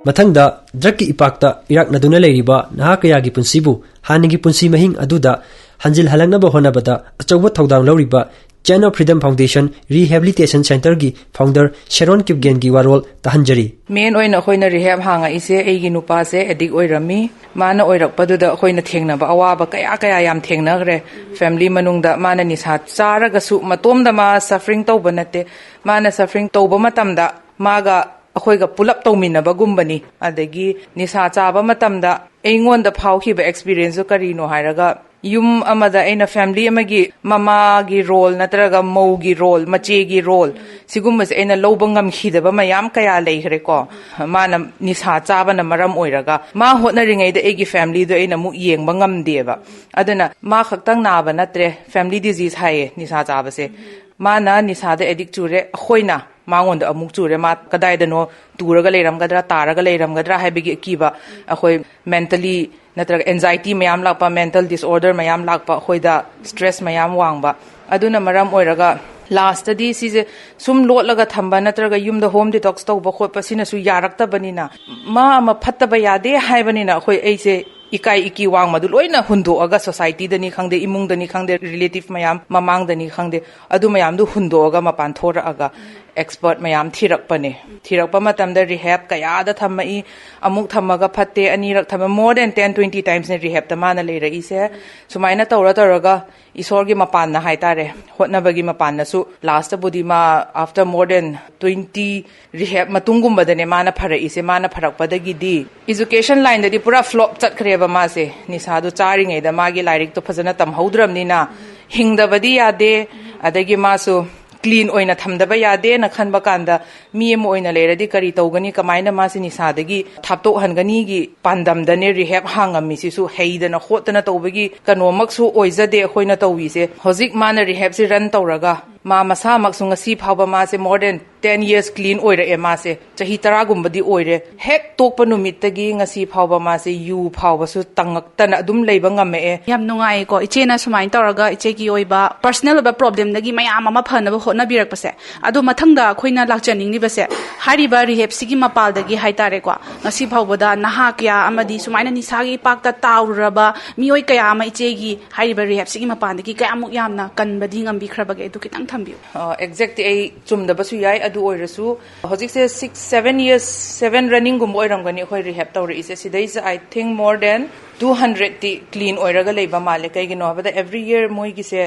ꯃꯊꯪꯗ, ꯗ꯭ꯔꯒꯀꯤ ꯏꯄꯥꯛꯇ ꯏꯔꯥꯛꯅꯗꯨꯅ ꯂꯩꯔꯤꯕ ꯅꯍꯥ ꯀꯌꯥꯒꯤ ꯄꯨꯟꯁꯤꯕꯨ ꯍꯥꯟꯅꯒꯤ ꯄꯨꯟꯁꯤ ꯃꯍꯤꯡ ꯑꯗꯨꯗ ꯍꯟꯖꯤꯜꯍꯜꯂꯛꯅꯕ ꯍꯣꯠꯅꯕꯗ ꯑꯆꯧꯕ ꯊꯧꯗꯥꯡ ꯂꯧꯔꯤꯕ Chain of Freedom Foundation Rehabilitation Centreꯒꯤ founder ꯁꯦꯔꯣꯟ ꯀꯤꯞꯒꯦꯟꯒꯤ ꯋꯥꯔꯣꯜ ꯇꯥꯍꯟꯖꯔꯤ꯫ ꯃꯦꯟ ꯑꯣꯏꯅ ꯑꯩꯈꯣꯏꯅ ꯔꯤꯍꯦꯕ ꯍꯥꯡꯉꯛꯏꯁꯦ, ꯑꯩꯒꯤ ꯅꯨꯄꯥꯁꯦ ꯑꯦꯗꯤꯛ ꯑꯣꯏꯔꯝꯃꯤ꯫ ꯃꯥꯅ ꯑꯣꯏꯔꯛꯄꯗꯨꯗ ꯑꯩꯈꯣꯏꯅ ꯊꯦꯡꯅꯕ ꯑꯋꯥꯕ ꯀꯌꯥ ꯀꯌꯥ ꯌꯥꯝ ꯊꯦꯡꯅꯈ꯭ꯔꯦ꯫ ꯐꯦꯃꯤꯂꯤ ꯃꯅꯨꯡꯗ ꯃꯥꯅ ꯅꯤꯁꯥ ꯆꯥꯔꯒꯁꯨ ꯃꯇꯣꯝꯗ ꯃꯥ ꯁꯐꯔꯤꯡ ꯇꯧꯕ ꯅꯠꯇꯦ꯫ ꯃꯥꯅ ꯁꯐꯔꯤꯡ ꯇꯧꯕ ꯃꯇꯝꯗ ꯃꯥꯒ ꯑꯩꯈꯣꯏꯒ ꯄꯨꯂꯞ ꯇꯧꯃꯤꯟꯅꯕꯒꯨꯝꯕꯅꯤ꯫ ꯑꯗꯒꯤ ꯅꯤꯁꯥ ꯆꯥꯕ ꯃꯇꯝꯗ ꯑꯩꯉꯣꯟꯗ ꯐꯥꯎꯈꯤꯕ ꯑꯦꯛꯁꯄꯤꯔꯤꯌꯦꯟꯁꯇꯨ ꯀꯔꯤꯅꯣ ꯍꯥꯏꯔꯒ, ꯌꯨꯝ ꯑꯃꯗ ꯑꯩꯅ ꯐꯦꯃꯤꯂꯤ ꯑꯃꯒꯤ ꯃꯃꯥꯒꯤ ꯔꯣꯜ ꯅꯠꯇ꯭ꯔꯒ ꯃꯧꯒꯤ ꯔꯣꯜ, ꯃꯆꯦꯒꯤ ꯔꯣꯜ, ꯁꯤꯒꯨꯝꯕꯁꯦ ꯑꯩꯅ ꯂꯧꯕ ꯉꯝꯈꯤꯗꯕ ꯃꯌꯥꯝ ꯀꯌꯥ ꯂꯩꯈ꯭ꯔꯦꯀꯣ꯫ ꯃꯥꯅ ꯅꯤꯁꯥ ꯆꯥꯕꯅ ꯃꯔꯝ ꯑꯣꯏꯔꯒ ꯃꯥ ꯍꯣꯠꯅꯔꯤꯉꯩꯗ ꯑꯩꯒꯤ ꯐꯦꯃꯤꯂꯤꯗꯣ ꯑꯩꯅ ꯑꯃꯨꯛ ꯌꯦꯡꯕ ꯉꯝꯗꯦꯕ꯫ ꯑꯗꯨꯅ ꯃꯥ ꯈꯛꯇꯪ ꯅꯥꯕ ꯅꯠꯇ꯭ꯔꯦ, ꯐꯦꯃꯤꯂꯤ ꯗꯤꯖꯤꯖ ꯍꯥꯏꯌꯦ ꯅꯤꯁꯥ ꯆꯥꯕꯁꯦ꯫ ꯃꯥꯅ ꯅꯤꯁꯥꯗ ꯑꯦꯗꯤꯛ ꯆꯨꯔꯦ, ꯑꯩꯈꯣꯏꯅ ꯃꯉꯣꯟꯗ ꯑꯃꯨꯛ ꯆꯨꯔꯦ꯫ ꯃꯥ ꯀꯗꯥꯏꯗꯅꯣ ꯇꯨꯔꯒ ꯂꯩꯔꯝꯒꯗ꯭ꯔꯥ, ꯇꯥꯔꯒ ꯂꯩꯔꯝꯒꯗ꯭ꯔꯥ ꯍꯥꯏꯕꯒꯤ ꯑꯀꯤꯕ, ꯑꯩꯈꯣꯏ ꯃꯦꯟꯇꯂꯤ ꯅꯠꯇ꯭ꯔꯒ anxiety ꯃꯌꯥꯝ ꯂꯥꯛꯄ, mental disorder ꯃꯌꯥꯝ ꯂꯥꯛꯄ, ꯑꯩꯈꯣꯏꯗ stress ꯃꯌꯥꯝ ꯋꯥꯡꯕ, ꯑꯗꯨꯅ ꯃꯔꯝ ꯑꯣꯏꯔꯒ ꯂꯥꯁꯇꯗꯤ ꯁꯤꯁꯦ ꯁꯨꯝ ꯂꯣꯠꯂꯒ ꯊꯝꯕ ꯅꯠꯇ꯭ꯔꯒ ꯌꯨꯝꯗ home detox ꯇꯧꯕ ꯈꯣꯠꯄ ꯁꯤꯅꯁꯨ ꯌꯥꯔꯛꯇꯕꯅꯤꯅ, ꯃꯥ ꯑꯃ ꯐꯠꯇꯕ ꯌꯥꯗꯦ ꯍꯥꯏꯕꯅꯤꯅ ꯑꯩꯈꯣꯏ, ꯑꯩꯁꯦ ꯏꯀꯥꯏ ꯏꯀꯤ ꯋꯥꯡꯃꯗꯨ ꯂꯣꯏꯅ ꯍꯨꯟꯗꯣꯛꯑꯒ, societyꯗꯅꯤ ꯈꯪꯗꯦ, ꯏꯃꯨꯡꯗꯅꯤ ꯈꯪꯗꯦ, relative ꯃꯌꯥꯝ ꯃꯃꯥꯡꯗꯅꯤ ꯈꯪꯗꯦ, ꯑꯗꯨ ꯃꯌꯥꯝꯗꯨ ꯍꯨꯟꯗꯣꯛꯑꯒ ꯃꯄꯥꯟ ꯊꯣꯔꯛꯑꯒ expert ꯃꯌꯥꯝ ꯊꯤꯔꯛꯄꯅꯦ꯫ ꯊꯤꯔꯛꯄ ꯃꯇꯝꯗ rehab ꯀꯌꯥꯗ ꯊꯝꯃꯛꯏ, ꯑꯃꯨꯛ ꯊꯝꯃꯒ ꯐꯠꯇꯦ, ꯑꯅꯤꯔꯛ ꯊꯝꯃ, more than ten twenty timesꯅꯦ rehabꯇ ꯃꯥꯅ ꯂꯩꯔꯛꯏꯁꯦ꯫ ꯁꯨꯃꯥꯏꯅ ꯇꯧꯔ ꯇꯧꯔꯒ ꯏꯁꯣꯔꯒꯤ ꯃꯄꯥꯟꯅ ꯍꯥꯏꯇꯥꯔꯦ, ꯍꯣꯠꯅꯕꯒꯤ ꯃꯄꯥꯟꯅꯁꯨ ꯂꯥꯁꯇꯕꯨꯗꯤ ꯃꯥ after more than twenty rehab ꯃꯇꯨꯡꯒꯨꯝꯕꯗꯅꯦ ꯃꯥꯅ ꯐꯔꯛꯏꯁꯦ꯫ ꯃꯥꯅ ꯐꯔꯛꯄꯗꯒꯤꯗꯤ education lineꯗꯗꯤ ꯄꯨꯔꯥ flop ꯆꯠꯈ꯭ꯔꯦꯕ ꯃꯥꯁꯦ꯫ ꯅꯤꯁꯥꯗꯨ ꯆꯥꯔꯤꯉꯩꯗ ꯃꯥꯒꯤ ꯂꯥꯏꯔꯤꯛꯇꯣ ꯐꯖꯅ ꯇꯝꯍꯧꯗ꯭ꯔꯕꯅꯤꯅ ꯍꯤꯡꯗꯕꯗꯤ ꯌꯥꯗꯦ, ꯑꯗꯒꯤ ꯃꯥꯁꯨ clean ꯑꯣꯏꯅ ꯊꯝꯗꯕ ꯌꯥꯗꯦꯅ ꯈꯟꯕ ꯀꯥꯟꯗ, ꯃꯤ ꯑꯃ ꯑꯣꯏꯅ ꯂꯩꯔꯗꯤ ꯀꯔꯤ ꯇꯧꯒꯅꯤ, ꯀꯃꯥꯏꯅ ꯃꯥꯁꯤ ꯅꯤꯁꯥꯗꯒꯤ ꯊꯥꯞꯇꯣꯛꯍꯟꯒꯅꯤꯒꯤ ꯄꯥꯟꯗꯝꯗꯅꯦ rehab ꯍꯥꯡꯉꯝꯃꯤꯁꯤꯁꯨ꯫ ꯍꯩꯗꯅ ꯈꯣꯠꯇꯅ ꯇꯧꯕꯒꯤ ꯀꯩꯅꯣꯃꯛꯁꯨ ꯑꯣꯏꯖꯗꯦ ꯑꯩꯈꯣꯏꯅ ꯇꯧꯔꯤꯁꯦ꯫ ꯍꯧꯖꯤꯛ ꯃꯥꯅ rehabꯁꯤ run ꯇꯧꯔꯒ ꯃꯥ ꯃꯁꯥꯃꯛꯁꯨ ꯉꯁꯤ ꯐꯥꯎꯕ ꯃꯥꯁꯦ more than ten years clean ꯑꯣꯏꯔꯛꯑꯦ꯫ ꯃꯥꯁꯦ ꯆꯍꯤ ꯇꯔꯥꯒꯨꯝꯕꯗꯤ ꯑꯣꯏꯔꯦ꯫ ꯍꯦꯛ ꯇꯣꯛꯄ ꯅꯨꯃꯤꯠꯇꯒꯤ ꯉꯁꯤ ꯐꯥꯎꯕ ꯃꯥꯁꯦ ꯌꯨ ꯐꯥꯎꯕꯁꯨ ꯇꯪꯉꯛꯇꯅ ꯑꯗꯨꯝ ꯂꯩꯕ ꯉꯝꯃꯛꯑꯦ꯫ ꯌꯥꯝ ꯅꯨꯡꯉꯥꯏꯌꯦꯀꯣ, ꯏꯆꯦꯅ ꯁꯨꯃꯥꯏꯅ ꯇꯧꯔꯒ ꯏꯆꯦꯒꯤ ꯑꯣꯏꯕ personal ꯑꯣꯏꯕ problemꯗꯒꯤ ꯃꯌꯥꯝ ꯑꯃ ꯐꯅꯕ ꯍꯣꯠꯅꯕꯤꯔꯛꯄꯁꯦ꯫ ꯑꯗꯣ ꯃꯊꯪꯗ ꯑꯩꯈꯣꯏꯅ ꯂꯥꯛꯆꯅꯤꯡꯂꯤꯕꯁꯦ, ꯍꯥꯏꯔꯤꯕ rehabꯁꯤꯒꯤ ꯃꯄꯥꯟꯗꯒꯤ ꯍꯥꯏꯇꯥꯔꯦꯀꯣ, ꯉꯁꯤ ꯐꯥꯎꯕꯗ ꯅꯍꯥ ꯀꯌꯥ ꯑꯃꯗꯤ ꯁꯨꯃꯥꯏꯅ ꯅꯤꯁꯥꯒꯤ ꯏꯄꯥꯛꯇ ꯇꯥꯎꯔꯨꯔꯕ ꯃꯤꯑꯣꯏ ꯀꯌꯥ ꯑꯃ ꯏꯆꯦꯒꯤ ꯍꯥꯏꯔꯤꯕ rehabꯁꯤꯒꯤ ꯃꯄꯥꯟꯗꯒꯤ ꯀꯌꯥꯃꯨꯛ ꯌꯥꯝꯅ ꯀꯟꯕꯗꯤ ꯉꯝꯕꯤꯈ꯭ꯔꯕꯒꯦ? ꯑꯗꯨ ꯈꯤꯇꯪ ꯊꯝꯕꯤꯌꯨ꯫ ꯑ, exactꯇꯤ ꯑꯩ ꯆꯨꯝꯗꯕꯁꯨ ꯌꯥꯏ, ꯑꯗꯨ ꯑꯣꯏꯔꯁꯨ ꯍꯧꯖꯤꯛꯁꯦ six seven years, seven runningꯒꯨꯝꯕ ꯑꯣꯏꯔꯝꯒꯅꯤ ꯑꯩꯈꯣꯏ rehab ꯇꯧꯔꯛꯏꯁꯦ꯫ ꯁꯤꯗꯩꯁꯤꯗ I think more than two hundredꯇꯤ clean ꯑꯣꯏꯔꯒ ꯂꯩꯕ ꯃꯥꯜꯂꯦ꯫ ꯀꯩꯒꯤꯅꯣ ꯍꯥꯏꯕꯗ every year ꯃꯣꯏꯒꯤꯁꯦ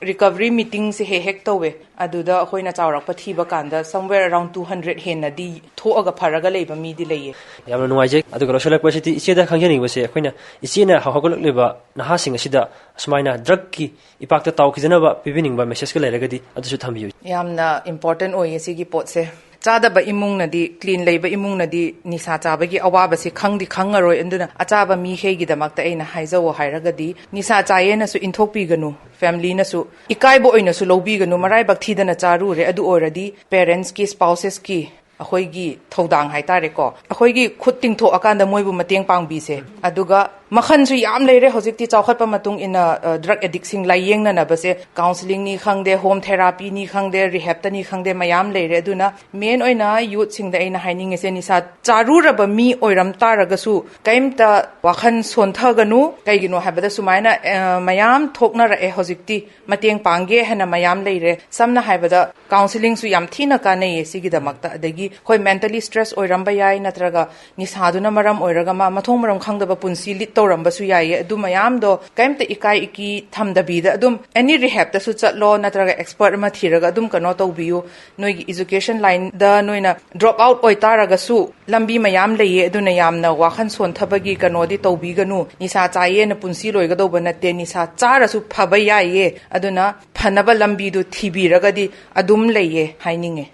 recovery meetingꯁꯦ ꯍꯦꯛ ꯍꯦꯛ ꯇꯧꯋꯦ꯫ ꯑꯗꯨꯗ ꯑꯩꯈꯣꯏꯅ ꯆꯥꯎꯔꯥꯛꯄ ꯊꯤꯕ ꯀꯥꯟꯗ somewhere around two hundred ꯍꯦꯟꯅꯗꯤ ꯊꯣꯛꯑꯒ ꯐꯔꯒ ꯂꯩꯕ ꯃꯤꯗꯤ ꯂꯩꯌꯦ꯫ ꯌꯥꯝꯅ ꯅꯨꯡꯉꯥꯏꯖꯩ꯫ ꯑꯗꯨꯒ ꯂꯣꯏꯁꯤꯜꯂꯛꯄꯁꯤꯗꯤ ꯏꯆꯦꯗ ꯈꯪꯖꯅꯤꯡꯕꯁꯦ, ꯑꯩꯈꯣꯏꯅ ꯏꯆꯦꯅ ꯍꯧꯒꯠꯂꯛꯂꯤꯕ ꯅꯍꯥꯁꯤꯡ ꯑꯁꯤꯗ ꯑꯁꯨꯃꯥꯏꯅ drugꯀꯤ ꯏꯄꯥꯛꯇ ꯇꯥꯎꯈꯤꯗꯅꯕ ꯄꯤꯕꯤꯅꯤꯡꯕ messageꯀ ꯂꯩꯔꯒꯗꯤ ꯑꯗꯨꯁꯨ ꯊꯝꯕꯤꯌꯨ꯫ ꯌꯥꯝꯅ important ꯑꯣꯏꯌꯦ ꯁꯤꯒꯤ ꯄꯣꯠꯁꯦ꯫ ꯆꯥꯗꯕ ꯏꯃꯨꯡꯅꯗꯤ, clean ꯂꯩꯕ ꯏꯃꯨꯡꯅꯗꯤ ꯅꯤꯁꯥ ꯆꯥꯕꯒꯤ ꯑꯋꯥꯕꯁꯤ ꯈꯪꯗꯤ ꯈꯪꯉꯔꯣꯏ꯫ ꯑꯗꯨꯅ ꯑꯆꯥꯕ ꯃꯤꯈꯩꯒꯤꯗꯃꯛꯇ ꯑꯩꯅ ꯍꯥꯏꯖꯧ ꯍꯥꯏꯔꯒꯗꯤ, ꯅꯤꯁꯥ ꯆꯥꯏꯌꯦꯅꯁꯨ ꯏꯟꯊꯣꯛꯄꯤꯒꯅꯨ꯫ Familyꯅꯁꯨ ꯏꯀꯥꯏꯕ ꯑꯣꯏꯅꯁꯨ ꯂꯧꯕꯤꯒꯅꯨ꯫ ꯃꯔꯥꯏꯕꯛ ꯊꯤꯗꯅ ꯆꯥꯔꯨꯔꯦ, ꯑꯗꯨ ꯑꯣꯏꯔꯗꯤ parentsꯀꯤ, spousesꯀꯤ ꯑꯩꯈꯣꯏꯒꯤ ꯊꯧꯗꯥꯡ ꯍꯥꯏꯇꯥꯔꯦꯀꯣ, ꯑꯩꯈꯣꯏꯒꯤ ꯈꯨꯠ ꯇꯤꯡꯊꯣꯛꯑꯀꯥꯟꯗ ꯃꯣꯏꯕꯨ ꯃꯇꯦꯡ ꯄꯥꯡꯕꯤꯁꯦ꯫ ꯑꯗꯨꯒ ꯃꯈꯜꯁꯨ ꯌꯥꯝ ꯂꯩꯔꯦ꯫ ꯍꯧꯖꯤꯛꯇꯤ ꯆꯥꯎꯈꯠꯄ ꯃꯇꯨꯡ ꯏꯟꯅ ꯗ꯭ꯔꯒ ꯑꯦꯗꯤꯛꯁꯤꯡ ꯂꯥꯏꯌꯦꯡꯅꯅꯕꯁꯦ ꯀꯥꯎꯟꯁꯤꯂꯤꯡꯅꯤ ꯈꯪꯗꯦ, ꯍꯣꯝ ꯊꯦꯔꯥꯄꯤꯅꯤ ꯈꯪꯗꯦ, ꯔꯤꯍꯦꯞꯇꯅꯤ ꯈꯪꯗꯦ, ꯃꯌꯥꯝ ꯂꯩꯔꯦ꯫ ꯑꯗꯨꯅ ꯃꯦꯟ ꯑꯣꯏꯅ ꯌꯨꯠꯁꯤꯡꯗ ꯑꯩꯅ ꯍꯥꯏꯅꯤꯡꯉꯤꯁꯦ, ꯅꯤꯁꯥ ꯆꯥꯔꯨꯔꯕ ꯃꯤ ꯑꯣꯏꯔꯝ ꯇꯥꯔꯒꯁꯨ ꯀꯩꯝꯇ ꯋꯥꯈꯜ ꯁꯣꯟꯊꯒꯅꯨ꯫ ꯀꯩꯒꯤꯅꯣ ꯍꯥꯏꯕꯗ ꯁꯨꯃꯥꯏꯅ ꯑ, ꯃꯌꯥꯝ ꯊꯣꯛꯅꯔꯛꯑꯦ ꯍꯧꯖꯤꯛꯇꯤ꯫ ꯃꯇꯦꯡ ꯄꯥꯡꯒꯦ ꯍꯥꯏꯅ ꯃꯌꯥꯝ ꯂꯩꯔꯦ꯫ ꯁꯝꯅ ꯍꯥꯏꯕꯗ ꯀꯥꯎꯟꯁꯤꯂꯤꯡꯁꯨ ꯌꯥꯝ ꯊꯤꯅ ꯀꯥꯟꯅꯩꯌꯦ ꯁꯤꯒꯤꯗꯃꯛꯇ꯫ ꯑꯗꯒꯤ ꯑꯩꯈꯣꯏ ꯃꯦꯟꯇꯂꯤ ꯁ꯭ꯇ꯭ꯔꯦꯁ ꯑꯣꯏꯔꯝꯕ ꯌꯥꯏ, ꯅꯠꯇ꯭ꯔꯒ ꯅꯤꯁꯥꯗꯨꯅ ꯃꯔꯝ ꯑꯣꯏꯔꯒ ꯃꯥ ꯃꯊꯣꯡ ꯃꯔꯝ ꯈꯪꯗꯕ ꯄꯨꯟꯁꯤ ꯂꯤꯗ ꯇꯧꯔꯝꯕꯁꯨ ꯌꯥꯏꯌꯦ꯫ ꯑꯗꯨ ꯃꯌꯥꯝꯗꯣ ꯀꯩꯝꯇ ꯏꯀꯥꯏ ꯏꯀꯤ ꯊꯝꯗꯕꯤꯗ ꯑꯗꯨꯝ ꯑꯦꯅꯤ ꯔꯤꯍꯦꯞꯇꯁꯨ ꯆꯠꯂꯣ, ꯅꯠꯇ꯭ꯔꯒ ꯑꯦꯛꯁꯄꯔꯠ ꯑꯃ ꯊꯤꯔꯒ ꯑꯗꯨꯝ ꯀꯩꯅꯣ ꯇꯧꯕꯤꯌꯨ꯫ ꯅꯣꯏꯒꯤ ꯏꯖꯨꯀꯦꯁꯟ ꯂꯥꯏꯟꯗ ꯅꯣꯏꯅ ꯗ꯭ꯔꯣꯞ ꯑꯥꯎꯠ ꯑꯣꯏꯇꯥꯔꯒꯁꯨ ꯂꯝꯕꯤ ꯃꯌꯥꯝ ꯂꯩꯌꯦ꯫ ꯑꯗꯨꯅ ꯌꯥꯝꯅ ꯋꯥꯈꯜ ꯁꯣꯟꯊꯕꯒꯤ ꯀꯩꯅꯣꯗꯤ ꯇꯧꯕꯤꯒꯅꯨ꯫ ꯅꯤꯁꯥ ꯆꯥꯏꯌꯦꯅ ꯄꯨꯟꯁꯤ ꯂꯣꯏꯒꯗꯧꯕ ꯅꯠꯇꯦ꯫ ꯅꯤꯁꯥ ꯆꯥꯔꯁꯨ ꯐꯕ ꯌꯥꯏꯌꯦ꯫ ꯑꯗꯨꯅ ꯐꯅꯕ ꯂꯝꯕꯤꯗꯨ ꯊꯤꯕꯤꯔꯒꯗꯤ ꯑꯗꯨꯝ ꯂꯩꯌꯦ ꯍꯥꯏꯅꯤꯡꯉꯦ꯫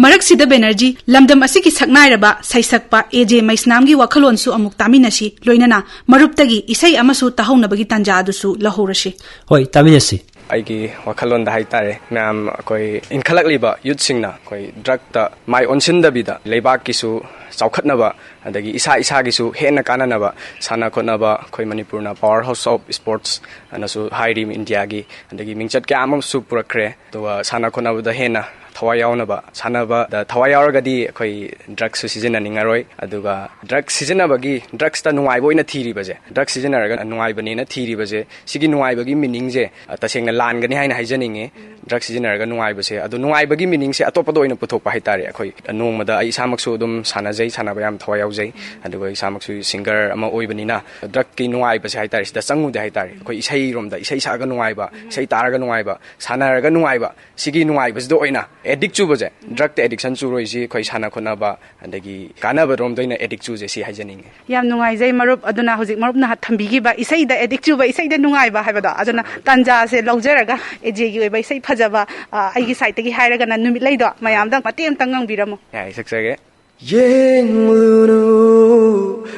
ꯃꯔꯛꯁꯤꯗ ꯕꯦꯅꯔꯖꯤ, ꯂꯝꯗꯝ ꯑꯁꯤꯒꯤ ꯁꯛꯅꯥꯏꯔꯕ ꯁꯩꯁꯛꯄ ꯑꯦ ꯖꯦ ꯃꯩꯁꯅꯥꯝꯒꯤ ꯋꯥꯈꯜꯂꯣꯟꯁꯨ ꯑꯃꯨꯛ ꯇꯥꯃꯤꯟꯅꯁꯤ, ꯂꯣꯏꯅꯅ ꯃꯔꯨꯞꯇꯒꯤ ꯏꯁꯩ ꯑꯃꯁꯨ ꯇꯥꯍꯧꯅꯕꯒꯤ ꯇꯥꯟꯖꯥ ꯑꯗꯨꯁꯨ ꯂꯧꯍꯧꯔꯁꯤ꯫ ꯍꯣꯏ, ꯇꯥꯃꯤꯟꯅꯁꯤ꯫ ꯑꯩꯒꯤ ꯋꯥꯈꯜꯂꯣꯟꯗ ꯍꯥꯏꯇꯥꯔꯦ, ꯃꯌꯥꯝ ꯑꯩꯈꯣꯏ ꯏꯟꯈꯠꯂꯛꯂꯤꯕ ꯌꯨꯠꯁꯤꯡꯅ ꯑꯩꯈꯣꯏ ꯗ꯭ꯔꯛꯇ ꯃꯥꯏ ꯑꯣꯟꯁꯤꯟꯗꯕꯤꯗ ꯂꯩꯕꯥꯛꯀꯤꯁꯨ ꯆꯥꯎꯈꯠꯅꯕ, ꯑꯗꯒꯤ ꯏꯁꯥ ꯏꯁꯥꯒꯤꯁꯨ ꯍꯦꯟꯅ ꯀꯥꯟꯅꯅꯕ ꯁꯥꯟꯅ ꯈꯣꯠꯅꯕ, ꯑꯩꯈꯣꯏ ꯃꯅꯤꯄꯨꯔꯅ power house of sports ꯑꯅꯁꯨ ꯍꯥꯏꯔꯤ ꯏꯟꯗꯤꯌꯥꯒꯤ, ꯑꯗꯒꯤ ꯃꯤꯡꯆꯠ ꯀꯌꯥ ꯑꯃꯁꯨ ꯄꯨꯔꯛꯈ꯭ꯔꯦ꯫ ꯑꯗꯨꯒ ꯁꯥꯟꯅ ꯈꯣꯠꯅꯕꯗ ꯍꯦꯟꯅ ꯊꯋꯥꯏ ꯌꯥꯎꯅꯕ, ꯁꯥꯟꯅꯕꯗ ꯊꯋꯥꯏ ꯌꯥꯎꯔꯒꯗꯤ ꯑꯩꯈꯣꯏ ꯗ꯭ꯔꯛꯁꯨ ꯁꯤꯖꯤꯟꯅꯅꯤꯡꯉꯔꯣꯏ꯫ ꯑꯗꯨꯒ ꯗ꯭ꯔꯛꯁ ꯁꯤꯖꯤꯟꯅꯕꯒꯤ, ꯗ꯭ꯔꯛꯁꯇ ꯅꯨꯡꯉꯥꯏꯕ ꯑꯣꯏꯅ ꯊꯤꯔꯤꯕꯁꯦ, ꯗ꯭ꯔꯛꯁ ꯁꯤꯖꯤꯟꯅꯔꯒ ꯅꯨꯡꯉꯥꯏꯕꯅꯦꯅ ꯊꯤꯔꯤꯕꯁꯦ, ꯁꯤꯒꯤ ꯅꯨꯡꯉꯥꯏꯕꯒꯤ ꯃꯤꯅꯤꯡꯁꯦ, ꯑ, ꯇꯁꯦꯡꯅ ꯂꯥꯟꯒꯅꯤ ꯍꯥꯏꯅ ꯍꯥꯏꯖꯅꯤꯡꯉꯤ꯫ ꯗ꯭ꯔꯛꯁ ꯁꯤꯖꯤꯟꯅꯔꯒ ꯅꯨꯡꯉꯥꯏꯕꯁꯦ, ꯑꯗꯣ ꯅꯨꯡꯉꯥꯏꯕꯒꯤ ꯃꯤꯅꯤꯡꯁꯦ ꯑꯇꯣꯞꯄꯗ ꯑꯣꯏꯅ ꯄꯨꯊꯣꯛꯄ ꯍꯥꯏꯇꯥꯔꯦ꯫ ꯑꯩꯈꯣꯏ ꯅꯣꯡꯃꯗ ꯑꯩ ꯏꯁꯥꯃꯛꯁꯨ ꯑꯗꯨꯝ ꯁꯥꯟꯅꯖꯩ, ꯁꯥꯟꯅꯕ ꯌꯥꯝ ꯊꯋꯥꯏ ꯌꯥꯎꯖꯩ꯫ ꯑꯗꯨꯒ ꯏꯁꯥꯃꯛꯁꯨ ꯁꯤꯡꯒꯔ ꯑꯃ ꯑꯣꯏꯕꯅꯤꯅ ꯗ꯭ꯔꯛꯀꯤ ꯅꯨꯡꯉꯥꯏꯕꯁꯦ ꯍꯥꯏꯇꯥꯔꯦ, ꯁꯤꯗ ꯆꯪꯉꯨꯗꯦ ꯍꯥꯏꯇꯥꯔꯦ꯫ ꯑꯩꯈꯣꯏ ꯏꯁꯩꯔꯣꯝꯗ, ꯏꯁꯩ ꯁꯛꯑꯒ ꯅꯨꯡꯉꯥꯏꯕ, ꯏꯁꯩ ꯇꯥꯔꯒ ꯅꯨꯡꯉꯥꯏꯕ, ꯁꯥꯟꯅꯔꯒ ꯅꯨꯡꯉꯥꯏꯕ, ꯁꯤꯒꯤ ꯅꯨꯡꯉꯥꯏꯕꯁꯤꯗ ꯑꯣꯏꯅ ꯑꯦꯗꯤꯛ ꯆꯨꯕꯁꯦ, ꯗ꯭ꯔꯛꯇ ꯑꯦꯗꯤꯛꯁꯟ ꯆꯨꯔꯣꯏꯁꯤ ꯑꯩꯈꯣꯏ ꯁꯥꯟꯅ ꯈꯣꯠꯅꯕ, ꯑꯗꯒꯤ ꯀꯥꯟꯅꯕꯔꯣꯝꯗ ꯑꯣꯏꯅ ꯑꯦꯗꯤꯛ ꯆꯨꯁꯦ, ꯁꯤ ꯍꯥꯏꯖꯅꯤꯡꯉꯤ꯫ ꯌꯥꯝ ꯅꯨꯡꯉꯥꯏꯖꯩ ꯃꯔꯨꯞ꯫ ꯑꯗꯨꯅ ꯍꯧꯖꯤꯛ ꯃꯔꯨꯞꯅ ꯊꯝꯕꯤꯈꯤꯕ ꯏꯁꯩꯗ ꯑꯦꯗꯤꯛ ꯆꯨꯕ, ꯏꯁꯩꯗ ꯅꯨꯡꯉꯥꯏꯕ ꯍꯥꯏꯕꯗꯣ, ꯑꯗꯨꯅ ꯇꯥꯟꯖꯥꯁꯦ ꯂꯧꯖꯔꯒ ꯑꯦꯖꯦꯒꯤ ꯑꯣꯏꯕ ꯏꯁꯩ ꯐꯖꯕ, ꯑ, ꯑꯩꯒꯤ ꯁꯥꯏꯠꯇꯒꯤ ꯍꯥꯏꯔꯒꯅ ꯅꯨꯃꯤꯠꯂꯩꯗꯣ, ꯃꯌꯥꯝꯗ ꯃꯇꯦꯛ ꯑꯃꯇꯪ ꯉꯪꯕꯤꯔꯝꯃꯨ꯫ ꯌꯥꯏ, ꯁꯛꯆꯒꯦ꯫ ꯌꯦꯡꯂꯨꯅꯨ,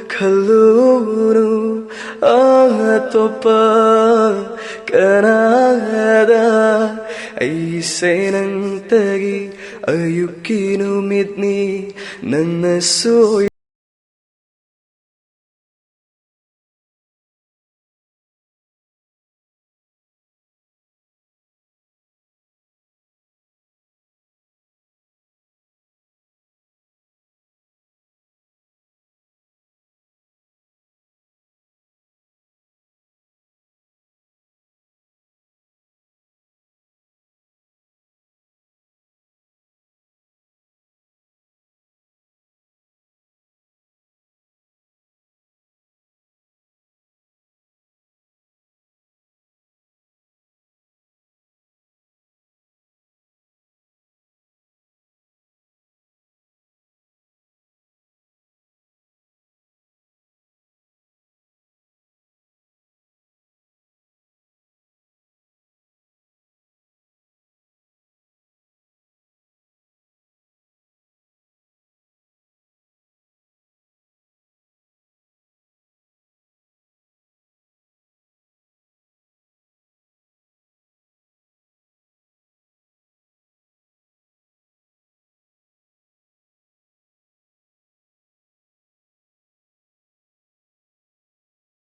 ꯈꯜꯂꯨꯅꯨ, ꯑꯇꯣꯞꯄ ꯀꯅꯥꯗ, ꯑꯩꯁꯦ ꯅꯪꯇꯒꯤ ꯑꯌꯨꯛꯀꯤ ꯅꯨꯃꯤꯠꯅꯤ ꯅꯪꯅ ꯁꯣꯏ꯫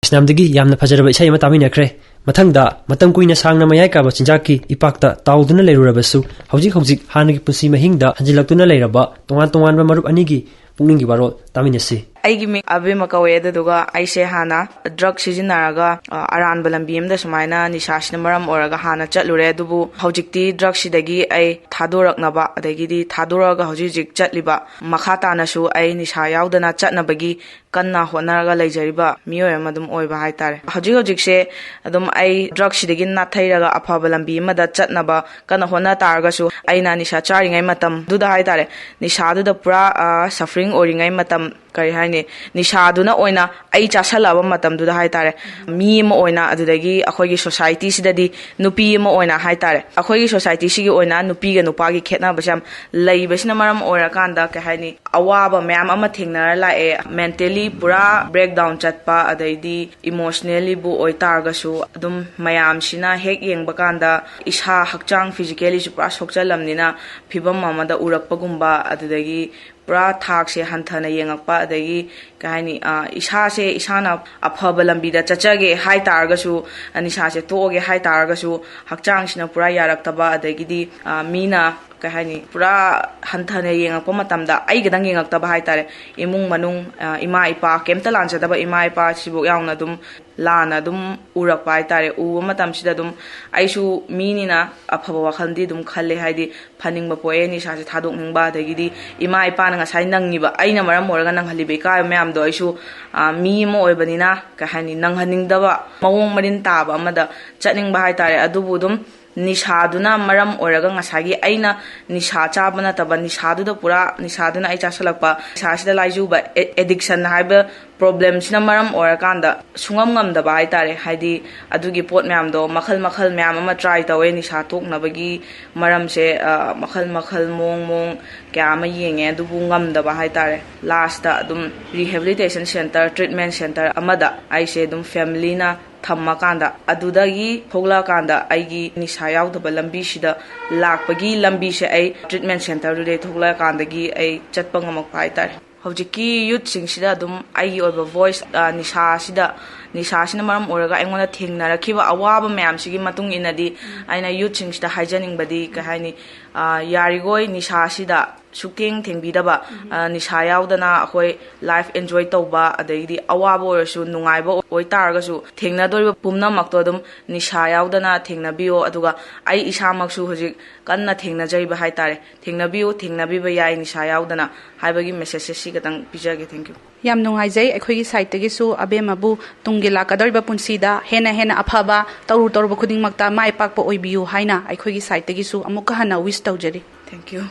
ꯁꯤꯅꯥꯝꯗꯒꯤ ꯌꯥꯝꯅ ꯐꯖꯔꯕ ꯏꯁꯩ ꯑꯃ ꯇꯥꯃꯤꯟꯅꯈ꯭ꯔꯦ꯫ ꯃꯊꯪꯗ, ꯃꯇꯝ ꯀꯨꯏꯅ ꯁꯥꯡꯅ ꯃꯌꯥꯏ ꯀꯥꯕ ꯆꯤꯟꯖꯥꯛꯀꯤ ꯏꯄꯥꯛꯇ ꯇꯥꯎꯗꯨꯅ ꯂꯩꯔꯨꯔꯕꯁꯨ, ꯍꯧꯖꯤꯛ ꯍꯧꯖꯤꯛ ꯍꯥꯟꯅꯒꯤ ꯄꯨꯟꯁꯤ ꯃꯍꯤꯡꯗ ꯍꯟꯖꯤꯜꯂꯛꯇꯨꯅ ꯂꯩꯔꯕ ꯇꯣꯉꯥꯟ ꯇꯣꯉꯥꯟꯕ ꯃꯔꯨꯞ ꯑꯅꯤꯒꯤ ꯄꯨꯛꯅꯤꯡꯒꯤ ꯋꯥꯔꯣꯜ ꯇꯥꯃꯤꯟꯅꯁꯤ꯫ ꯑꯩꯒꯤ ꯃꯤꯡ ꯑꯕꯦꯝꯃ ꯀꯧꯋꯦ꯫ ꯑꯗꯨꯗꯨꯒ ꯑꯩꯁꯦ ꯍꯥꯟꯅ ꯗ꯭ꯔꯒ ꯁꯤꯖꯤꯟꯅꯔꯒ, ꯑ, ꯑꯔꯥꯟꯕ ꯂꯝꯕꯤ ꯑꯃꯗ ꯁꯨꯃꯥꯏꯅ ꯅꯤꯁꯥꯁꯤꯅ ꯃꯔꯝ ꯑꯣꯏꯔꯒ ꯍꯥꯟꯅ ꯆꯠꯂꯨꯔꯦ꯫ ꯑꯗꯨꯕꯨ ꯍꯧꯖꯤꯛꯇꯤ ꯗ꯭ꯔꯒꯁꯤꯗꯒꯤ ꯑꯩ ꯊꯥꯗꯣꯔꯛꯅꯕ, ꯑꯗꯒꯤꯗꯤ ꯊꯥꯗꯣꯔꯛꯑꯒ ꯍꯧꯖꯤꯛ ꯍꯧꯖꯤꯛ ꯆꯠꯂꯤꯕ, ꯃꯈꯥ ꯇꯥꯅꯁꯨ ꯑꯩ ꯅꯤꯁꯥ ꯌꯥꯎꯗꯅ ꯆꯠꯅꯕꯒꯤ ꯀꯟꯅ ꯍꯣꯠꯅꯔꯒ ꯂꯩꯖꯔꯤꯕ ꯃꯤꯑꯣꯏ ꯑꯃ ꯑꯗꯨꯝ ꯑꯣꯏꯕ ꯍꯥꯏꯇꯥꯔꯦ꯫ ꯍꯧꯖꯤꯛ ꯍꯧꯖꯤꯛꯁꯦ ꯑꯗꯨꯝ ꯑꯩ ꯗ꯭ꯔꯒꯁꯤꯗꯒꯤ ꯅꯥꯊꯩꯔꯒ ꯑꯐꯕ ꯂꯝꯕꯤ ꯑꯃꯗ ꯆꯠꯅꯕ ꯀꯟꯅ ꯍꯣꯠꯅ ꯇꯥꯔꯒꯁꯨ, ꯑꯩꯅ ꯅꯤꯁꯥ ꯆꯥꯔꯤꯉꯩ ꯃꯇꯝꯗꯨꯗ ꯍꯥꯏꯇꯥꯔꯦ, ꯅꯤꯁꯥꯗꯨꯗ ꯄꯨꯔꯥ, ꯑ, suffering ꯑꯣꯏꯔꯤꯉꯩ ꯃꯇꯝ, ꯀꯔꯤ ꯍꯥꯏꯅꯤ, ꯅꯤꯁꯥꯗꯨꯅ ꯑꯣꯏꯅ ꯑꯩ ꯆꯥꯁꯜꯂꯛꯑꯕ ꯃꯇꯝꯗꯨꯗ ꯍꯥꯏꯇꯥꯔꯦ, ꯃꯤ ꯑꯃ ꯑꯣꯏꯅ, ꯑꯗꯨꯗꯒꯤ ꯑꯩꯈꯣꯏꯒꯤ ꯁꯣꯁꯥꯏꯇꯤꯁꯤꯗꯗꯤ ꯅꯨꯄꯤ ꯑꯃ ꯑꯣꯏꯅ ꯍꯥꯏꯇꯥꯔꯦ, ꯑꯩꯈꯣꯏꯒꯤ ꯁꯣꯁꯥꯏꯇꯤꯁꯤꯒꯤ ꯑꯣꯏꯅ ꯅꯨꯄꯤꯒ ꯅꯨꯄꯥꯒꯤ ꯈꯦꯠꯅꯕꯁꯦ ꯌꯥꯝ ꯂꯩꯕꯁꯤꯅ ꯃꯔꯝ ꯑꯣꯏꯔꯀꯥꯟꯗ, ꯀꯩ ꯍꯥꯏꯅꯤ, ꯑꯋꯥꯕ ꯃꯌꯥꯝ ꯑꯃ ꯊꯦꯡꯅꯔ ꯂꯥꯛꯑꯦ꯫ ꯃꯦꯟꯇꯦꯂꯤ ꯄꯨꯔꯥ ꯕ꯭ꯔꯦꯛ ꯗꯥꯎꯟ ꯆꯠꯄ, ꯑꯗꯩꯗꯤ ꯏꯃꯣꯁꯅꯦꯜꯂꯤꯕꯨ ꯑꯣꯏꯇꯥꯔꯒꯁꯨ, ꯑꯗꯨꯝ ꯃꯌꯥꯝꯁꯤꯅ ꯍꯦꯛ ꯌꯦꯡꯕ ꯀꯥꯟꯗ ꯏꯁꯥ ꯍꯛꯆꯥꯡ ꯐꯤꯖꯤꯀꯦꯜꯂꯤꯁꯨ ꯄꯨꯔꯥ ꯁꯣꯛꯆꯜꯂꯝꯅꯤꯅ, ꯐꯤꯕꯝ ꯑꯃꯗ ꯎꯔꯛꯄꯒꯨꯝꯕ, ꯑꯗꯨꯗꯒꯤ ꯄꯨꯔꯥ ꯊꯥꯛꯁꯦ ꯍꯟꯊꯅ ꯌꯦꯡꯉꯛꯄ, ꯑꯗꯒꯤ ꯀꯩ ꯍꯥꯏꯅꯤ, ꯑ, ꯏꯁꯥꯁꯦ, ꯏꯁꯥꯅ ꯑꯐꯕ ꯂꯝꯕꯤꯗ ꯆꯠꯆꯒꯦ ꯍꯥꯏ ꯇꯥꯔꯒꯁꯨ, ꯑ, ꯅꯤꯁꯥꯁꯦ ꯇꯣꯛꯑꯒꯦ ꯍꯥꯏ ꯇꯥꯔꯒꯁꯨ, ꯍꯛꯆꯥꯡꯁꯤꯅ ꯄꯨꯔꯥ ꯌꯥꯔꯛꯇꯕ, ꯑꯗꯒꯤꯗꯤ, ꯑ, ꯃꯤꯅ, ꯀꯩ ꯍꯥꯏꯅꯤ, ꯄꯨꯔꯥ ꯍꯟꯊꯅ ꯌꯦꯡꯉꯛꯄ ꯃꯇꯝꯗ, ꯑꯩ ꯈꯛꯇꯪ ꯌꯦꯡꯉꯛꯇꯕ ꯍꯥꯏꯇꯥꯔꯦ, ꯏꯃꯨꯡ ꯃꯅꯨꯡ, ꯑ, ꯏꯃꯥ ꯏꯄꯥ, ꯀꯩꯝꯇ ꯂꯥꯟꯖꯗꯕ ꯏꯃꯥ ꯏꯄꯥ ꯁꯤꯐꯧ ꯌꯥꯎꯅ ꯑꯗꯨꯝ ꯂꯥꯟꯅ ꯑꯗꯨꯝ ꯎꯔꯛꯄ ꯍꯥꯏꯇꯥꯔꯦ꯫ ꯎꯕ ꯃꯇꯝꯁꯤꯗ ꯑꯗꯨꯝ ꯑꯩꯁꯨ ꯃꯤꯅꯤꯅ ꯑꯐꯕ ꯋꯥꯈꯜꯗꯤ ꯑꯗꯨꯝ ꯈꯜꯂꯦ, ꯍꯥꯏꯗꯤ ꯐꯅꯤꯡꯕ ꯄꯣꯛꯑꯦ, ꯅꯤꯁꯥꯁꯦ ꯊꯥꯗꯣꯛꯅꯤꯡꯕ, ꯑꯗꯒꯤꯗꯤ ꯏꯃꯥ ꯏꯄꯥꯅ ꯉꯁꯥꯏ ꯅꯪꯉꯤꯕ, ꯑꯩꯅ ꯃꯔꯝ ꯑꯣꯏꯔꯒ ꯅꯪꯍꯜꯂꯤꯕ ꯏꯀꯥꯏꯕ ꯃꯌꯥꯝꯗꯣ, ꯑꯩꯁꯨ, ꯑ, ꯃꯤ ꯑꯃ ꯑꯣꯏꯕꯅꯤꯅ, ꯀꯩ ꯍꯥꯏꯅꯤ, ꯅꯪꯍꯟꯅꯤꯡꯗꯕ, ꯃꯑꯣꯡ ꯃꯔꯤꯟ ꯇꯥꯕ ꯑꯃꯗ ꯆꯠꯅꯤꯡꯕ ꯍꯥꯏꯇꯥꯔꯦ꯫ ꯑꯗꯨꯕꯨ ꯑꯗꯨꯝ ꯅꯤꯁꯥꯗꯨꯅ ꯃꯔꯝ ꯑꯣꯏꯔꯒ, ꯉꯁꯥꯏꯒꯤ ꯑꯩꯅ ꯅꯤꯁꯥ ꯆꯥꯕ ꯅꯠꯇꯕ, ꯅꯤꯁꯥꯗꯨꯗ ꯄꯨꯔꯥ, ꯅꯤꯁꯥꯗꯨꯅ ꯑꯩ ꯆꯥꯁꯜꯂꯛꯄ, ꯅꯤꯁꯥꯁꯤꯗ ꯂꯥꯏꯖꯨꯕ, ꯑꯦ-, ꯑꯦꯗꯤꯛꯁꯟ ꯍꯥꯏꯕ ꯄ꯭ꯔꯣꯕ꯭ꯂꯦꯝꯁꯤꯅ ꯃꯔꯝ ꯑꯣꯏꯔꯀꯥꯟꯗ ꯁꯨꯡꯉꯝ ꯉꯝꯗꯕ ꯍꯥꯏꯇꯥꯔꯦ꯫ ꯍꯥꯏꯗꯤ ꯑꯗꯨꯒꯤ ꯄꯣꯠ ꯃꯌꯥꯝꯗꯣ ꯃꯈꯜ ꯃꯈꯜ ꯃꯌꯥꯝ ꯑꯃ ꯇ꯭ꯔꯥꯏ ꯇꯧꯋꯦ, ꯅꯤꯁꯥ ꯇꯣꯛꯅꯕꯒꯤ ꯃꯔꯝꯁꯦ, ꯑ, ꯃꯈꯜ ꯃꯈꯜ, ꯃꯑꯣꯡ ꯃꯑꯣꯡ ꯀꯌꯥ ꯑꯃ ꯌꯦꯡꯉꯦ, ꯑꯗꯨꯕꯨ ꯉꯝꯗꯕ ꯍꯥꯏꯇꯥꯔꯦ꯫ ꯂꯥꯁꯇ ꯑꯗꯨꯝ ꯔꯤꯍꯦꯕꯤꯂꯤꯇꯦꯁꯟ ꯁꯦꯟꯇꯔ, ꯇ꯭ꯔꯤꯠꯃꯦꯟ ꯁꯦꯟꯇꯔ ꯑꯃꯗ ꯑꯩꯁꯦ ꯑꯗꯨꯝ ꯐꯦꯃꯤꯂꯤꯅ ꯊꯝꯃꯀꯥꯟꯗ, ꯑꯗꯨꯗꯒꯤ ꯊꯣꯛꯂꯛꯑꯀꯥꯟꯗ ꯑꯩꯒꯤ ꯅꯤꯁꯥ ꯌꯥꯎꯗꯕ ꯂꯝꯕꯤꯁꯤꯗ ꯂꯥꯛꯄꯒꯤ ꯂꯝꯕꯤꯁꯦ, ꯑꯩ ꯇ꯭ꯔꯤꯠꯃꯦꯟ ꯁꯦꯟꯇꯔꯗꯨꯗꯩ ꯊꯣꯛꯂꯛꯑꯀꯥꯟꯗꯒꯤ ꯑꯩ ꯆꯠꯄ ꯉꯝꯃꯛꯄ ꯍꯥꯏꯇꯥꯔꯦ꯫ ꯍꯧꯖꯤꯛꯀꯤ ꯌꯨꯠꯁꯤꯡꯁꯤꯗ ꯑꯗꯨꯝ ꯑꯩꯒꯤ ꯑꯣꯏꯕ ꯚꯣꯏꯁ, ꯑ, ꯅꯤꯁꯥꯁꯤꯗ, ꯅꯤꯁꯥꯁꯤꯅ ꯃꯔꯝ ꯑꯣꯏꯔꯒ ꯑꯩꯉꯣꯟꯗ ꯊꯦꯡꯅꯔꯛꯈꯤꯕ ꯑꯋꯥꯕ ꯃꯌꯥꯝꯁꯤꯒꯤ ꯃꯇꯨꯡ ꯏꯟꯅꯗꯤ, ꯑꯩꯅ ꯌꯨꯠꯁꯤꯡꯁꯤꯗ ꯍꯥꯏꯖꯅꯤꯡꯕꯗꯤ, ꯀꯩ ꯍꯥꯏꯅꯤ, ꯑ, ꯌꯥꯔꯤꯈꯣꯏ ꯅꯤꯁꯥꯁꯤꯗ ꯁꯨꯛꯊꯦꯡ ꯊꯦꯡꯕꯤꯗꯕ, ꯑ, ꯅꯤꯁꯥ ꯌꯥꯎꯗꯅ ꯑꯩꯈꯣꯏ ꯂꯥꯏꯐ ꯑꯦꯟꯖꯣꯏ ꯇꯧꯕ, ꯑꯗꯒꯤꯗꯤ ꯑꯋꯥꯕ ꯑꯣꯏꯔꯁꯨ, ꯅꯨꯡꯉꯥꯏꯕ ꯑꯣꯏꯇꯥꯔꯒꯁꯨ, ꯊꯦꯡꯅꯗꯣꯔꯤꯕ ꯄꯨꯝꯅꯃꯛꯇꯣ ꯑꯗꯨꯝ ꯅꯤꯁꯥ ꯌꯥꯎꯗꯅ ꯊꯦꯡꯅꯕꯤꯌꯣ꯫ ꯑꯗꯨꯒ ꯑꯩ ꯏꯁꯥꯃꯛꯁꯨ ꯍꯧꯖꯤꯛ ꯀꯟꯅ ꯊꯦꯡꯅꯖꯔꯤꯕ ꯍꯥꯏꯇꯥꯔꯦ꯫ ꯊꯦꯡꯅꯕꯤꯌꯨ, ꯊꯦꯡꯅꯕꯤꯕ ꯌꯥꯏ ꯅꯤꯁꯥ ꯌꯥꯎꯗꯅ ꯍꯥꯏꯕꯒꯤ ꯃꯦꯁꯦꯖꯁꯦ ꯁꯤ ꯈꯛꯇꯪ ꯄꯤꯖꯒꯦ꯫ Thank you꯫ ꯌꯥꯝ ꯅꯨꯡꯉꯥꯏꯖꯩ꯫ ꯑꯩꯈꯣꯏꯒꯤ ꯁꯥꯏꯠꯇꯒꯤꯁꯨ ꯑꯕꯦꯝꯃꯕꯨ ꯇꯨꯡꯒꯤ ꯂꯥꯛꯀꯗꯧꯔꯤꯕ ꯄꯨꯟꯁꯤꯗ ꯍꯦꯟꯅ ꯍꯦꯟꯅ ꯑꯐꯕ, ꯇꯧꯔꯨ ꯇꯧꯔꯨꯕ ꯈꯨꯗꯤꯡꯃꯛꯇ ꯃꯥꯏ ꯄꯥꯛꯄ ꯑꯣꯏꯕꯤꯌꯨ ꯍꯥꯏꯅ ꯑꯩꯈꯣꯏꯒꯤ ꯁꯥꯏꯠꯇꯒꯤꯁꯨ ꯑꯃꯨꯛꯀ ꯍꯟꯅ ꯋꯤꯁ ꯇꯧꯖꯔꯤ꯫ Thank you꯫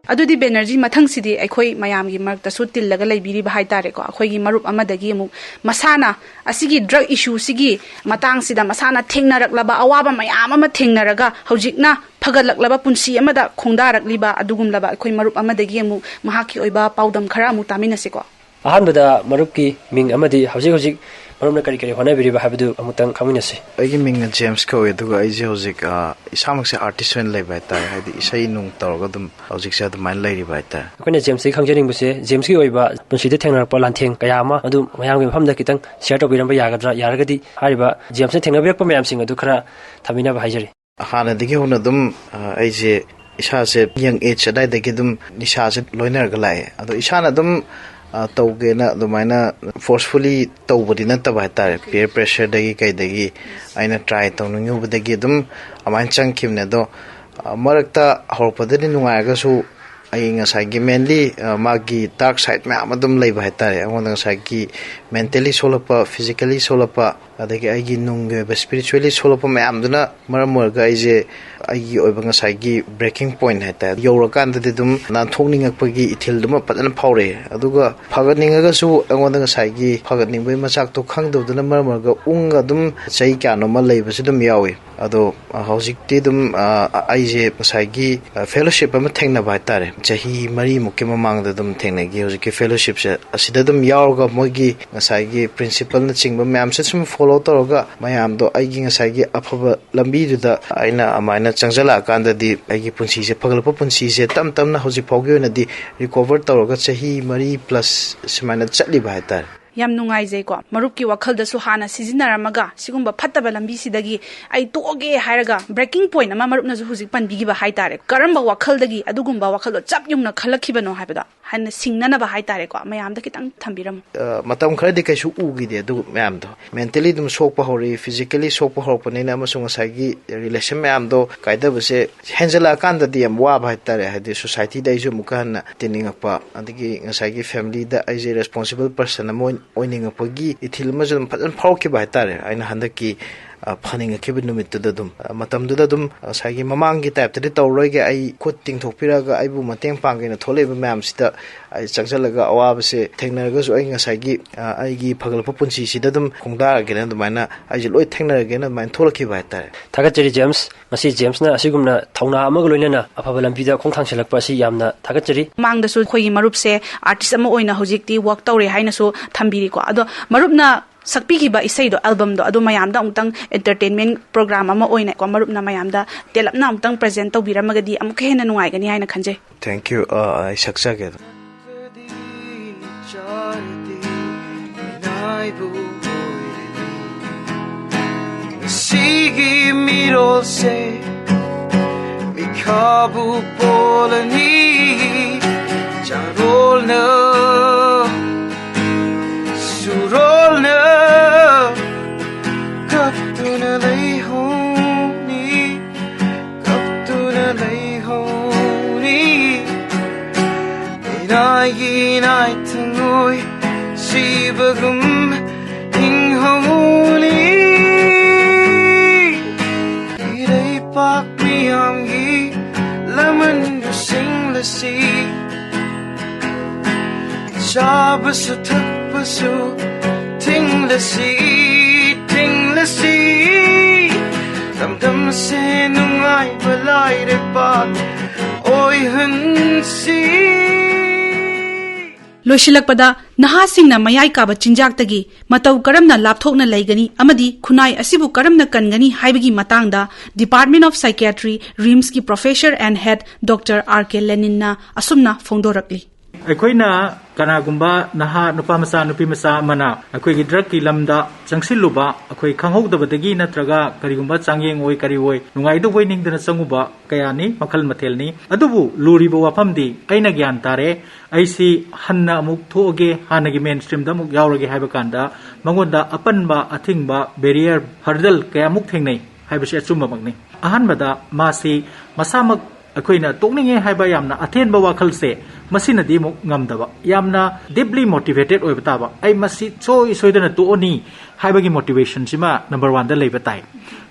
ꯑꯗꯨꯗꯤ ꯕꯦꯅꯔꯖꯤ, ꯃꯊꯪꯁꯤꯗꯤ ꯑꯩꯈꯣꯏ ꯃꯌꯥꯝꯒꯤ ꯃꯔꯛꯇꯁꯨ ꯇꯤꯜꯂꯒ ꯂꯩꯕꯤꯔꯤꯕ ꯍꯥꯏꯇꯥꯔꯦꯀꯣ, ꯑꯩꯈꯣꯏꯒꯤ ꯃꯔꯨꯞ ꯑꯃꯗꯒꯤ ꯑꯃꯨꯛ ꯃꯁꯥꯅ ꯑꯁꯤꯒꯤ ꯗ꯭ꯔꯒ ꯏꯁꯨꯁꯤꯒꯤ ꯃꯇꯥꯡꯁꯤꯗ ꯃꯁꯥꯅ ꯊꯦꯡꯅꯔꯛꯂꯕ ꯑꯋꯥꯕ ꯃꯌꯥꯝ ꯑꯃ ꯊꯦꯡꯅꯔꯒ ꯍꯧꯖꯤꯛꯅ ꯐꯒꯠꯂꯛꯂꯕ ꯄꯨꯟꯁꯤ ꯑꯃꯗ ꯈꯣꯡꯗꯥꯔꯛꯂꯤꯕ ꯑꯗꯨꯒꯨꯝꯂꯕ ꯑꯩꯈꯣꯏ ꯃꯔꯨꯞ ꯑꯃꯗꯒꯤ ꯑꯃꯨꯛ ꯃꯍꯥꯛꯀꯤ ꯑꯣꯏꯕ ꯄꯥꯎꯗꯝ ꯈꯔ ꯑꯃꯨꯛ ꯇꯥꯃꯤꯟꯅꯁꯤꯀꯣ꯫ ꯑꯍꯥꯟꯕꯗ ꯃꯔꯨꯞꯀꯤ ꯃꯤꯡ ꯑꯃꯗꯤ ꯍꯧꯖꯤꯛ ꯍꯧꯖꯤꯛ ꯃꯔꯨꯞꯅ ꯀꯔꯤ ꯀꯔꯤ ꯍꯣꯠꯅꯕꯤꯔꯤꯕ ꯍꯥꯏꯕꯗꯨ ꯑꯃꯨꯛꯇꯪ ꯈꯪꯃꯤꯟꯅꯁꯤ꯫ ꯑꯩꯒꯤ ꯃꯤꯡꯅ ꯖꯦꯝꯁ ꯀꯧꯏ, ꯑꯗꯨꯒ ꯑꯩꯁꯦ ꯍꯧꯖꯤꯛ, ꯑ, ꯏꯁꯥꯃꯛꯁꯦ ꯑꯥꯔꯇꯤꯁ ꯑꯣꯏꯅ ꯂꯩꯕ ꯍꯥꯏꯇꯥꯔꯦ꯫ ꯍꯥꯏꯗꯤ ꯏꯁꯩ ꯅꯨꯡ ꯇꯧꯔꯒ ꯑꯗꯨꯝ ꯍꯧꯖꯤꯛꯁꯦ ꯑꯗꯨꯃꯥꯏꯅ ꯂꯩꯔꯤꯕ ꯍꯥꯏꯇꯥꯔꯦ꯫ ꯑꯩꯈꯣꯏꯅ ꯖꯦꯝꯁꯇꯒꯤ ꯈꯪꯖꯅꯤꯡꯕꯁꯦ, ꯖꯦꯝꯁꯀꯤ ꯑꯣꯏꯕ ꯄꯨꯟꯁꯤꯗ ꯊꯦꯡꯅꯔꯛꯄ ꯂꯥꯟꯊꯦꯡ ꯀꯌꯥ ꯑꯃ ꯑꯗꯨ ꯃꯌꯥꯝꯒꯤ ꯃꯐꯝꯗ ꯈꯤꯇꯪ ꯁꯤꯌꯔ ꯇꯧꯕꯤꯔꯝꯕ ꯌꯥꯒꯗ꯭ꯔꯥ? ꯌꯥꯔꯒꯗꯤ ꯍꯥꯏꯔꯤꯕ ꯖꯦꯝꯁꯅ ꯊꯦꯡꯅꯕꯤꯔꯛꯄ ꯃꯌꯥꯝꯁꯤꯡ ꯑꯗꯨ ꯈꯔ ꯊꯝꯕꯤꯅꯕ ꯍꯥꯏꯖꯔꯤ꯫ ꯍꯥꯟꯅꯗꯒꯤ ꯍꯧꯅ ꯑꯗꯨꯝ, ꯑ, ꯑꯩꯁꯦ ꯏꯁꯥꯁꯦ ꯌꯪ ꯑꯦꯖ ꯑꯗꯥꯏꯗꯒꯤ ꯑꯗꯨꯝ ꯅꯤꯁꯥꯁꯦ ꯂꯣꯏꯅꯔꯒ ꯂꯥꯛꯑꯦ꯫ ꯑꯗꯣ ꯏꯁꯥꯅ ꯑꯗꯨꯝ, ꯑ, ꯇꯧꯒꯦꯅ ꯑꯗꯨꯃꯥꯏꯅ ꯐꯣꯔꯁꯐꯨꯜꯂꯤ ꯇꯧꯕꯗꯤ ꯅꯠꯇꯕ ꯍꯥꯏꯇꯥꯔꯦ꯫ ꯄꯤꯌꯔ ꯄ꯭ꯔꯦꯁꯔꯗꯒꯤ ꯀꯩꯗꯒꯤ ꯑꯩꯅ ꯇ꯭ꯔꯥꯏ ꯇꯧꯅꯤꯡꯉꯨꯕꯗꯒꯤ ꯑꯗꯨꯝ ꯑꯗꯨꯃꯥꯏꯅ ꯆꯪꯈꯤꯕꯅꯦ꯫ ꯑꯗꯣ, ꯑ, ꯃꯔꯛꯇ ꯍꯧꯔꯛꯄꯗꯗꯤ ꯅꯨꯡꯉꯥꯏꯔꯒꯁꯨ ꯑꯩ ꯉꯁꯥꯏꯒꯤ ꯃꯦꯟꯂꯤ, ꯑ, ꯃꯥꯒꯤ ꯗꯥꯔꯛ ꯁꯥꯏꯠ ꯃꯌꯥꯝ ꯑꯗꯨꯝ ꯂꯩꯕ ꯍꯥꯏꯇꯥꯔꯦ꯫ ꯑꯩꯉꯣꯟꯗ ꯉꯁꯥꯏꯒꯤ ꯃꯦꯟꯇꯦꯜꯂꯤ ꯁꯣꯛꯂꯛꯄ, ꯐꯤꯖꯤꯀꯦꯜꯂꯤ ꯁꯣꯛꯂꯛꯄ, ꯑꯗꯒꯤ ꯑꯩꯒꯤ ꯅꯨꯡꯒꯤ ꯑꯣꯏꯕ ꯏꯁꯄꯤꯔꯤꯆꯨꯋꯦꯜꯂꯤ ꯁꯣꯛꯂꯛꯄ ꯃꯌꯥꯝꯗꯨꯅ ꯃꯔꯝ ꯑꯣꯏꯔꯒ ꯑꯩꯁꯦ ꯑꯩꯒꯤ ꯑꯣꯏꯕ ꯉꯁꯥꯏꯒꯤ ꯕ꯭ꯔꯦꯀꯤꯡ ꯄꯣꯏꯟꯠ ꯍꯥꯏꯇꯥꯔꯦ, ꯌꯧꯔꯀꯥꯟꯗꯗꯤ ꯑꯗꯨꯝ ꯅꯥꯟꯊꯣꯛꯅꯤꯡꯉꯛꯄꯒꯤ ꯏꯊꯤꯜꯗꯨꯃ ꯐꯖꯅ ꯐꯥꯎꯔꯛꯑꯦ꯫ ꯑꯗꯨꯒ ꯐꯒꯠꯅꯤꯡꯉꯒꯁꯨ ꯑꯩꯉꯣꯟꯗ ꯉꯁꯥꯏꯒꯤ ꯐꯒꯠꯅꯤꯡꯕꯒꯤ ꯃꯆꯥꯛꯇꯣ ꯈꯪꯗꯕꯗꯨꯅ ꯃꯔꯝ ꯑꯣꯏꯔꯒ ꯎꯪꯉ ꯑꯗꯨꯝ ꯆꯍꯤ ꯀꯌꯥꯅꯣꯃ ꯂꯩꯕꯁꯨ ꯑꯗꯨꯝ ꯌꯥꯎꯏ꯫ ꯑꯗꯣ, ꯑ, ꯍꯧꯖꯤꯛꯇꯤ ꯑꯗꯨꯝ, ꯑ, ꯑꯩꯁꯦ ꯉꯁꯥꯏꯒꯤ, ꯑ, ꯐꯦꯂꯣꯁꯤꯞ ꯑꯃ ꯊꯦꯡꯅꯕ ꯍꯥꯏꯇꯥꯔꯦ꯫ ꯆꯍꯤ ꯃꯔꯤꯃꯨꯛꯀꯤ ꯃꯃꯥꯡꯗ ꯑꯗꯨꯝ ꯊꯦꯡꯅꯈꯤ꯫ ꯍꯧꯖꯤꯛꯀꯤ ꯐꯦꯂꯣꯁꯤꯞꯁꯦ ꯑꯁꯤꯗ ꯑꯗꯨꯝ ꯌꯥꯎꯔꯒ ꯃꯣꯏꯒꯤ ꯉꯁꯥꯏꯒꯤ ꯄ꯭ꯔꯤꯟꯁꯤꯄꯜꯅꯆꯤꯡꯕ ꯃꯌꯥꯝꯁꯦ ꯁꯨꯝ ꯐꯣꯂꯣ ꯇꯧꯔꯒ ꯃꯌꯥꯝꯗꯣ ꯑꯩꯒꯤ ꯉꯁꯥꯏꯒꯤ ꯑꯐꯕ ꯂꯝꯕꯤꯗꯨꯗ ꯑꯩꯅ ꯑꯗꯨꯃꯥꯏꯅ ꯆꯪꯁꯤꯜꯂꯛꯑꯀꯥꯟꯗꯗꯤ ꯑꯩꯒꯤ ꯄꯨꯟꯁꯤꯁꯦ, ꯐꯒꯠꯂꯛꯄ ꯄꯨꯟꯁꯤꯁꯦ ꯇꯞ ꯇꯞꯅ ꯍꯧꯖꯤꯛ ꯐꯥꯎꯒꯤ ꯑꯣꯏꯅꯗꯤ ꯔꯤꯀꯣꯚꯔ ꯇꯧꯔꯒ ꯆꯍꯤ ꯃꯔꯤ ꯄ꯭ꯂꯁ ꯁꯨꯃꯥꯏꯅ ꯆꯠꯂꯤꯕ ꯍꯥꯏꯇꯥꯔꯦ꯫ ꯌꯥꯝ ꯅꯨꯡꯉꯥꯏꯖꯩꯀꯣ, ꯃꯔꯨꯞꯀꯤ ꯋꯥꯈꯜꯗꯁꯨ ꯍꯥꯟꯅ ꯁꯤꯖꯤꯟꯅꯔꯝꯃꯒ ꯁꯤꯒꯨꯝꯕ ꯐꯠꯇꯕ ꯂꯝꯕꯤꯁꯤꯗꯒꯤ ꯑꯩ ꯇꯣꯛꯑꯒꯦ ꯍꯥꯏꯔꯒ ꯕ꯭ꯔꯦꯀꯤꯡ ꯄꯣꯏꯟꯠ ꯑꯃ ꯃꯔꯨꯞꯅꯁꯨ ꯍꯧꯖꯤꯛ ꯄꯟꯕꯤꯈꯤꯕ ꯍꯥꯏꯇꯥꯔꯦ꯫ ꯀꯔꯝꯕ ꯋꯥꯈꯜꯗꯒꯤ ꯑꯗꯨꯒꯨꯝꯕ ꯋꯥꯈꯜꯗꯣ ꯆꯞ ꯌꯨꯡꯅ ꯈꯜꯂꯛꯈꯤꯕꯅꯣ ꯍꯥꯏꯕꯗꯣ ꯍꯥꯟꯅ ꯁꯤꯡꯅꯅꯕ ꯍꯥꯏꯇꯥꯔꯦꯀꯣ, ꯃꯌꯥꯝꯗ ꯈꯤꯇꯪ ꯊꯝꯕꯤꯔꯝꯃꯨ꯫ ꯑ, ꯃꯇꯝ ꯈꯔꯗꯤ ꯀꯩꯁꯨ ꯎꯈꯤꯗꯦ ꯑꯗꯨ ꯃꯌꯥꯝꯗꯣ꯫ ꯃꯦꯟꯇꯦꯜꯂꯤ ꯑꯗꯨꯝ ꯁꯣꯛꯄ ꯍꯧꯔꯛꯏ, ꯐꯤꯖꯤꯀꯦꯜꯂꯤ ꯁꯣꯛꯄ ꯍꯧꯔꯛꯄꯅꯤꯅ, ꯑꯃꯁꯨꯡ ꯉꯁꯥꯏꯒꯤ ꯔꯤꯂꯦꯁꯟ ꯃꯌꯥꯝꯗꯣ ꯀꯥꯏꯗꯕꯁꯦ ꯍꯦꯟꯖꯜꯂꯛꯑꯀꯥꯟꯗꯗꯤ ꯌꯥꯝ ꯋꯥꯕ ꯍꯥꯏꯇꯥꯔꯦ꯫ ꯍꯥꯏꯗꯤ ꯁꯣꯁꯥꯏꯇꯤꯗ ꯑꯩꯁꯨ ꯑꯃꯨꯛꯀ ꯍꯟꯅ ꯇꯤꯟꯅꯤꯡꯉꯛꯄ, ꯑꯗꯒꯤ ꯉꯁꯥꯏꯒꯤ ꯐꯦꯃꯤꯂꯤꯗ ꯑꯩꯁꯦ ꯔꯦꯁꯄꯣꯟꯁꯤꯕꯜ ꯄꯔꯁꯟ ꯑꯃ ꯑꯣꯏ-, ꯑꯣꯏꯅꯤꯡꯉꯛꯄꯒꯤ ꯏꯊꯤꯜ ꯑꯃꯁꯨ ꯑꯗꯨꯝ ꯐꯖꯅ ꯐꯥꯎꯔꯛꯈꯤꯕ ꯍꯥꯏꯇꯥꯔꯦ꯫ ꯑꯩꯅ ꯍꯟꯗꯛꯀꯤ, ꯑ, ꯐꯅꯤꯡꯉꯛꯈꯤꯕ ꯅꯨꯃꯤꯠꯇꯨꯗ ꯑꯗꯨꯝ, ꯑ, ꯃꯇꯝꯗꯨꯗ ꯑꯗꯨꯝ ꯉꯁꯥꯏꯒꯤ ꯃꯃꯥꯡꯒꯤ ꯇꯥꯏꯞꯇꯗꯤ ꯇꯧꯔꯔꯣꯏꯒꯦ, ꯑꯩ ꯈꯨꯠ ꯇꯤꯡꯊꯣꯛꯄꯤꯔꯒ ꯑꯩꯕꯨ ꯃꯇꯦꯡ ꯄꯥꯡꯒꯦꯅ ꯊꯣꯛꯂꯛꯏꯕ ꯃꯌꯥꯝꯁꯤꯗ ꯑꯩ ꯆꯪꯁꯤꯜꯂꯒ ꯑꯋꯥꯕꯁꯦ ꯊꯦꯡꯅꯔꯒꯁꯨ ꯑꯩ ꯉꯁꯥꯏꯒꯤ, ꯑ, ꯑꯩꯒꯤ ꯐꯒꯠꯂꯛꯄ ꯄꯨꯟꯁꯤꯁꯤꯗ ꯑꯗꯨꯝ ꯈꯣꯡꯗꯥꯔꯒꯦꯅ ꯑꯗꯨꯃꯥꯏꯅ ꯑꯩꯁꯦ ꯂꯣꯏ ꯊꯦꯡꯅꯔꯒꯦꯅ ꯑꯗꯨꯃꯥꯏꯅ ꯊꯣꯛꯂꯛꯈꯤꯕ ꯍꯥꯏꯇꯥꯔꯦ꯫ ꯊꯥꯒꯠꯆꯔꯤ ꯖꯦꯝꯁ꯫ ꯉꯁꯤ ꯖꯦꯝꯁꯅ ꯑꯁꯤꯒꯨꯝꯅ ꯊꯧꯅꯥ ꯑꯃꯒ ꯂꯣꯏꯅꯅ ꯑꯐꯕ ꯂꯝꯕꯤꯗ ꯈꯣꯡ ꯊꯥꯡꯁꯤꯜꯂꯛꯄ ꯑꯁꯤ ꯌꯥꯝꯅ ꯊꯥꯒꯠꯆꯔꯤ꯫ ꯃꯃꯥꯡꯗꯁꯨ ꯑꯩꯈꯣꯏꯒꯤ ꯃꯔꯨꯞꯁꯦ ꯑꯥꯔꯇꯤꯁ ꯑꯃ ꯑꯣꯏꯅ ꯍꯧꯖꯤꯛꯇꯤ ꯋꯥꯛ ꯇꯧꯔꯦ ꯍꯥꯏꯅꯁꯨ ꯊꯝꯕꯤꯔꯤꯀꯣ꯫ ꯑꯗꯣ ꯃꯔꯨꯞꯅ ꯁꯛꯄꯤꯈꯤꯕ ꯏꯁꯩꯗꯣ, ꯑꯦꯜꯕꯝꯗꯣ, ꯑꯗꯨ ꯃꯌꯥꯝꯗ ꯑꯃꯨꯛꯇꯪ ꯑꯦꯟꯇꯔꯇꯦꯟꯃꯦꯟ ꯄ꯭ꯔꯣꯒ꯭ꯔꯥꯝ ꯑꯃ ꯑꯣꯏꯅꯀꯣ, ꯃꯔꯨꯞꯅ ꯃꯌꯥꯝꯗ ꯇꯦꯜꯂꯞꯅ ꯑꯃꯨꯛꯇꯪ ꯄ꯭ꯔꯖꯦꯟ ꯇꯧꯕꯤꯔꯝꯃꯒꯗꯤ ꯑꯃꯨꯛꯀ ꯍꯦꯟꯅ ꯅꯨꯡꯉꯥꯏꯒꯅꯤ ꯍꯥꯏꯅ ꯈꯟꯖꯩ꯫ Thank you꯫ ꯑ, ꯑꯩ ꯁꯛꯆꯒꯦ꯫ ꯁꯤꯒꯤ ꯃꯤꯔꯣꯜꯁꯦ ꯃꯤꯈꯥꯕꯨ ꯄꯣꯜꯂꯅꯤ꯫ ꯆꯥꯔꯣꯜꯅ, ꯁꯨꯔꯣꯜꯅ ꯀꯞꯇꯨꯅ ꯂꯩꯍꯧꯅꯤ, ꯀꯞꯇꯨꯅ ꯂꯩꯍꯧꯅꯤ꯫ ꯏꯅꯥꯏꯒꯤ ꯏꯅꯥꯏ ꯊꯉꯣꯏ ꯁꯤꯕꯒꯨꯝ ꯍꯤꯡꯍꯧꯅꯤ꯫ ꯏꯔꯩꯄꯥꯛ ꯃꯤꯌꯥꯝꯒꯤ ꯂꯃꯟꯕꯨ ꯁꯤꯡꯂꯁꯤ꯫ ꯆꯥꯕꯁꯨ ꯊꯛꯄꯁꯨ ꯊꯤꯡꯂꯁꯤ, ꯊꯤꯡꯂꯁꯤ꯫ ꯂꯝꯗꯝꯁꯦ ꯅꯨꯡꯉꯥꯏꯕ ꯂꯥꯏꯔꯩꯄꯥꯛ ꯑꯣꯏꯍꯟꯁꯤ꯫ ꯂꯣꯏꯁꯤꯜꯂꯛꯄꯗ, ꯅꯍꯥꯁꯤꯡꯅ ꯃꯌꯥꯏ ꯀꯥꯕ ꯆꯤꯟꯖꯥꯛꯇꯒꯤ ꯃꯇꯧ ꯀꯔꯝꯅ ꯂꯥꯞꯊꯣꯛꯅ ꯂꯩꯒꯅꯤ ꯑꯃꯗꯤ ꯈꯨꯟꯅꯥꯏ ꯑꯁꯤꯕꯨ ꯀꯔꯝꯅ ꯀꯟꯒꯅꯤ ꯍꯥꯏꯕꯒꯤ ꯃꯇꯥꯡꯗ Department of Psychiatry, ꯔꯤꯝꯁꯀꯤ Professor and Head Doctor R K ꯂꯦꯅꯤꯟꯅ ꯑꯁꯨꯝꯅ ꯐꯣꯡꯗꯣꯔꯛꯂꯤ꯫ ꯑꯩꯈꯣꯏꯅ ꯀꯅꯥꯒꯨꯝꯕ ꯅꯍꯥ ꯅꯨꯄꯥ ꯃꯆꯥ, ꯅꯨꯄꯤ ꯃꯆꯥ ꯑꯃꯅ ꯑꯩꯈꯣꯏꯒꯤ ꯗ꯭ꯔꯒꯀꯤ ꯂꯝꯗ ꯆꯪꯁꯤꯜꯂꯨꯕ, ꯑꯩꯈꯣꯏ ꯈꯪꯍꯧꯗꯕꯗꯒꯤ ꯅꯠꯇ꯭ꯔꯒ ꯀꯔꯤꯒꯨꯝꯕ ꯆꯥꯡꯌꯦꯡ ꯑꯣꯏ, ꯀꯔꯤ ꯑꯣꯏ, ꯅꯨꯡꯉꯥꯏꯗꯧꯕ ꯑꯣꯏ ꯅꯤꯡꯗꯅ ꯆꯪꯉꯨꯕ ꯀꯌꯥꯅꯤ, ꯃꯈꯜ ꯃꯊꯦꯜꯅꯤ꯫ ꯑꯗꯨꯕꯨ ꯂꯨꯔꯤꯕ ꯋꯥꯐꯝꯗꯤ, ꯑꯩꯅ ꯒ꯭ꯌꯥꯟ ꯇꯥꯔꯦ, ꯑꯩꯁꯤ ꯍꯟꯅ ꯑꯃꯨꯛ ꯊꯣꯛꯑꯒꯦ, ꯍꯥꯟꯅꯒꯤ ꯃꯦꯟ ꯁ꯭ꯇ꯭ꯔꯤꯝꯗ ꯑꯃꯨꯛ ꯌꯥꯎꯔꯒꯦ ꯍꯥꯏꯕ ꯀꯥꯟꯗ, ꯃꯉꯣꯟꯗ ꯑꯄꯟꯕ, ꯑꯊꯤꯡꯕ, ꯕꯦꯔꯤꯌꯔ, ꯍꯔꯗꯜ ꯀꯌꯥꯃꯨꯛ ꯊꯦꯡꯅꯩ ꯍꯥꯏꯕꯁꯤ ꯑꯆꯨꯝꯕꯃꯛꯅꯤ꯫ ꯑꯍꯥꯟꯕꯗ ꯃꯥꯁꯤ ꯃꯁꯥꯃꯛ ꯑꯩꯈꯣꯏꯅ ꯇꯣꯛꯅꯤꯡꯉꯦ ꯍꯥꯏꯕ ꯌꯥꯝꯅ ꯑꯊꯦꯟꯕ ꯋꯥꯈꯜꯁꯦ, ꯃꯁꯤꯅꯗꯤ ꯑꯃꯨꯛ ꯉꯝꯗꯕ, ꯌꯥꯝꯅ deeply motivated ꯑꯣꯏꯕ ꯇꯥꯕ, "ꯑꯩ ꯃꯁꯤ ꯁꯣꯏ ꯁꯣꯏꯗꯅ ꯇꯣꯛꯑꯅꯤ" ꯍꯥꯏꯕꯒꯤ motivation ꯁꯤꯃ number one ꯗ ꯂꯩꯕ ꯇꯥꯏ꯫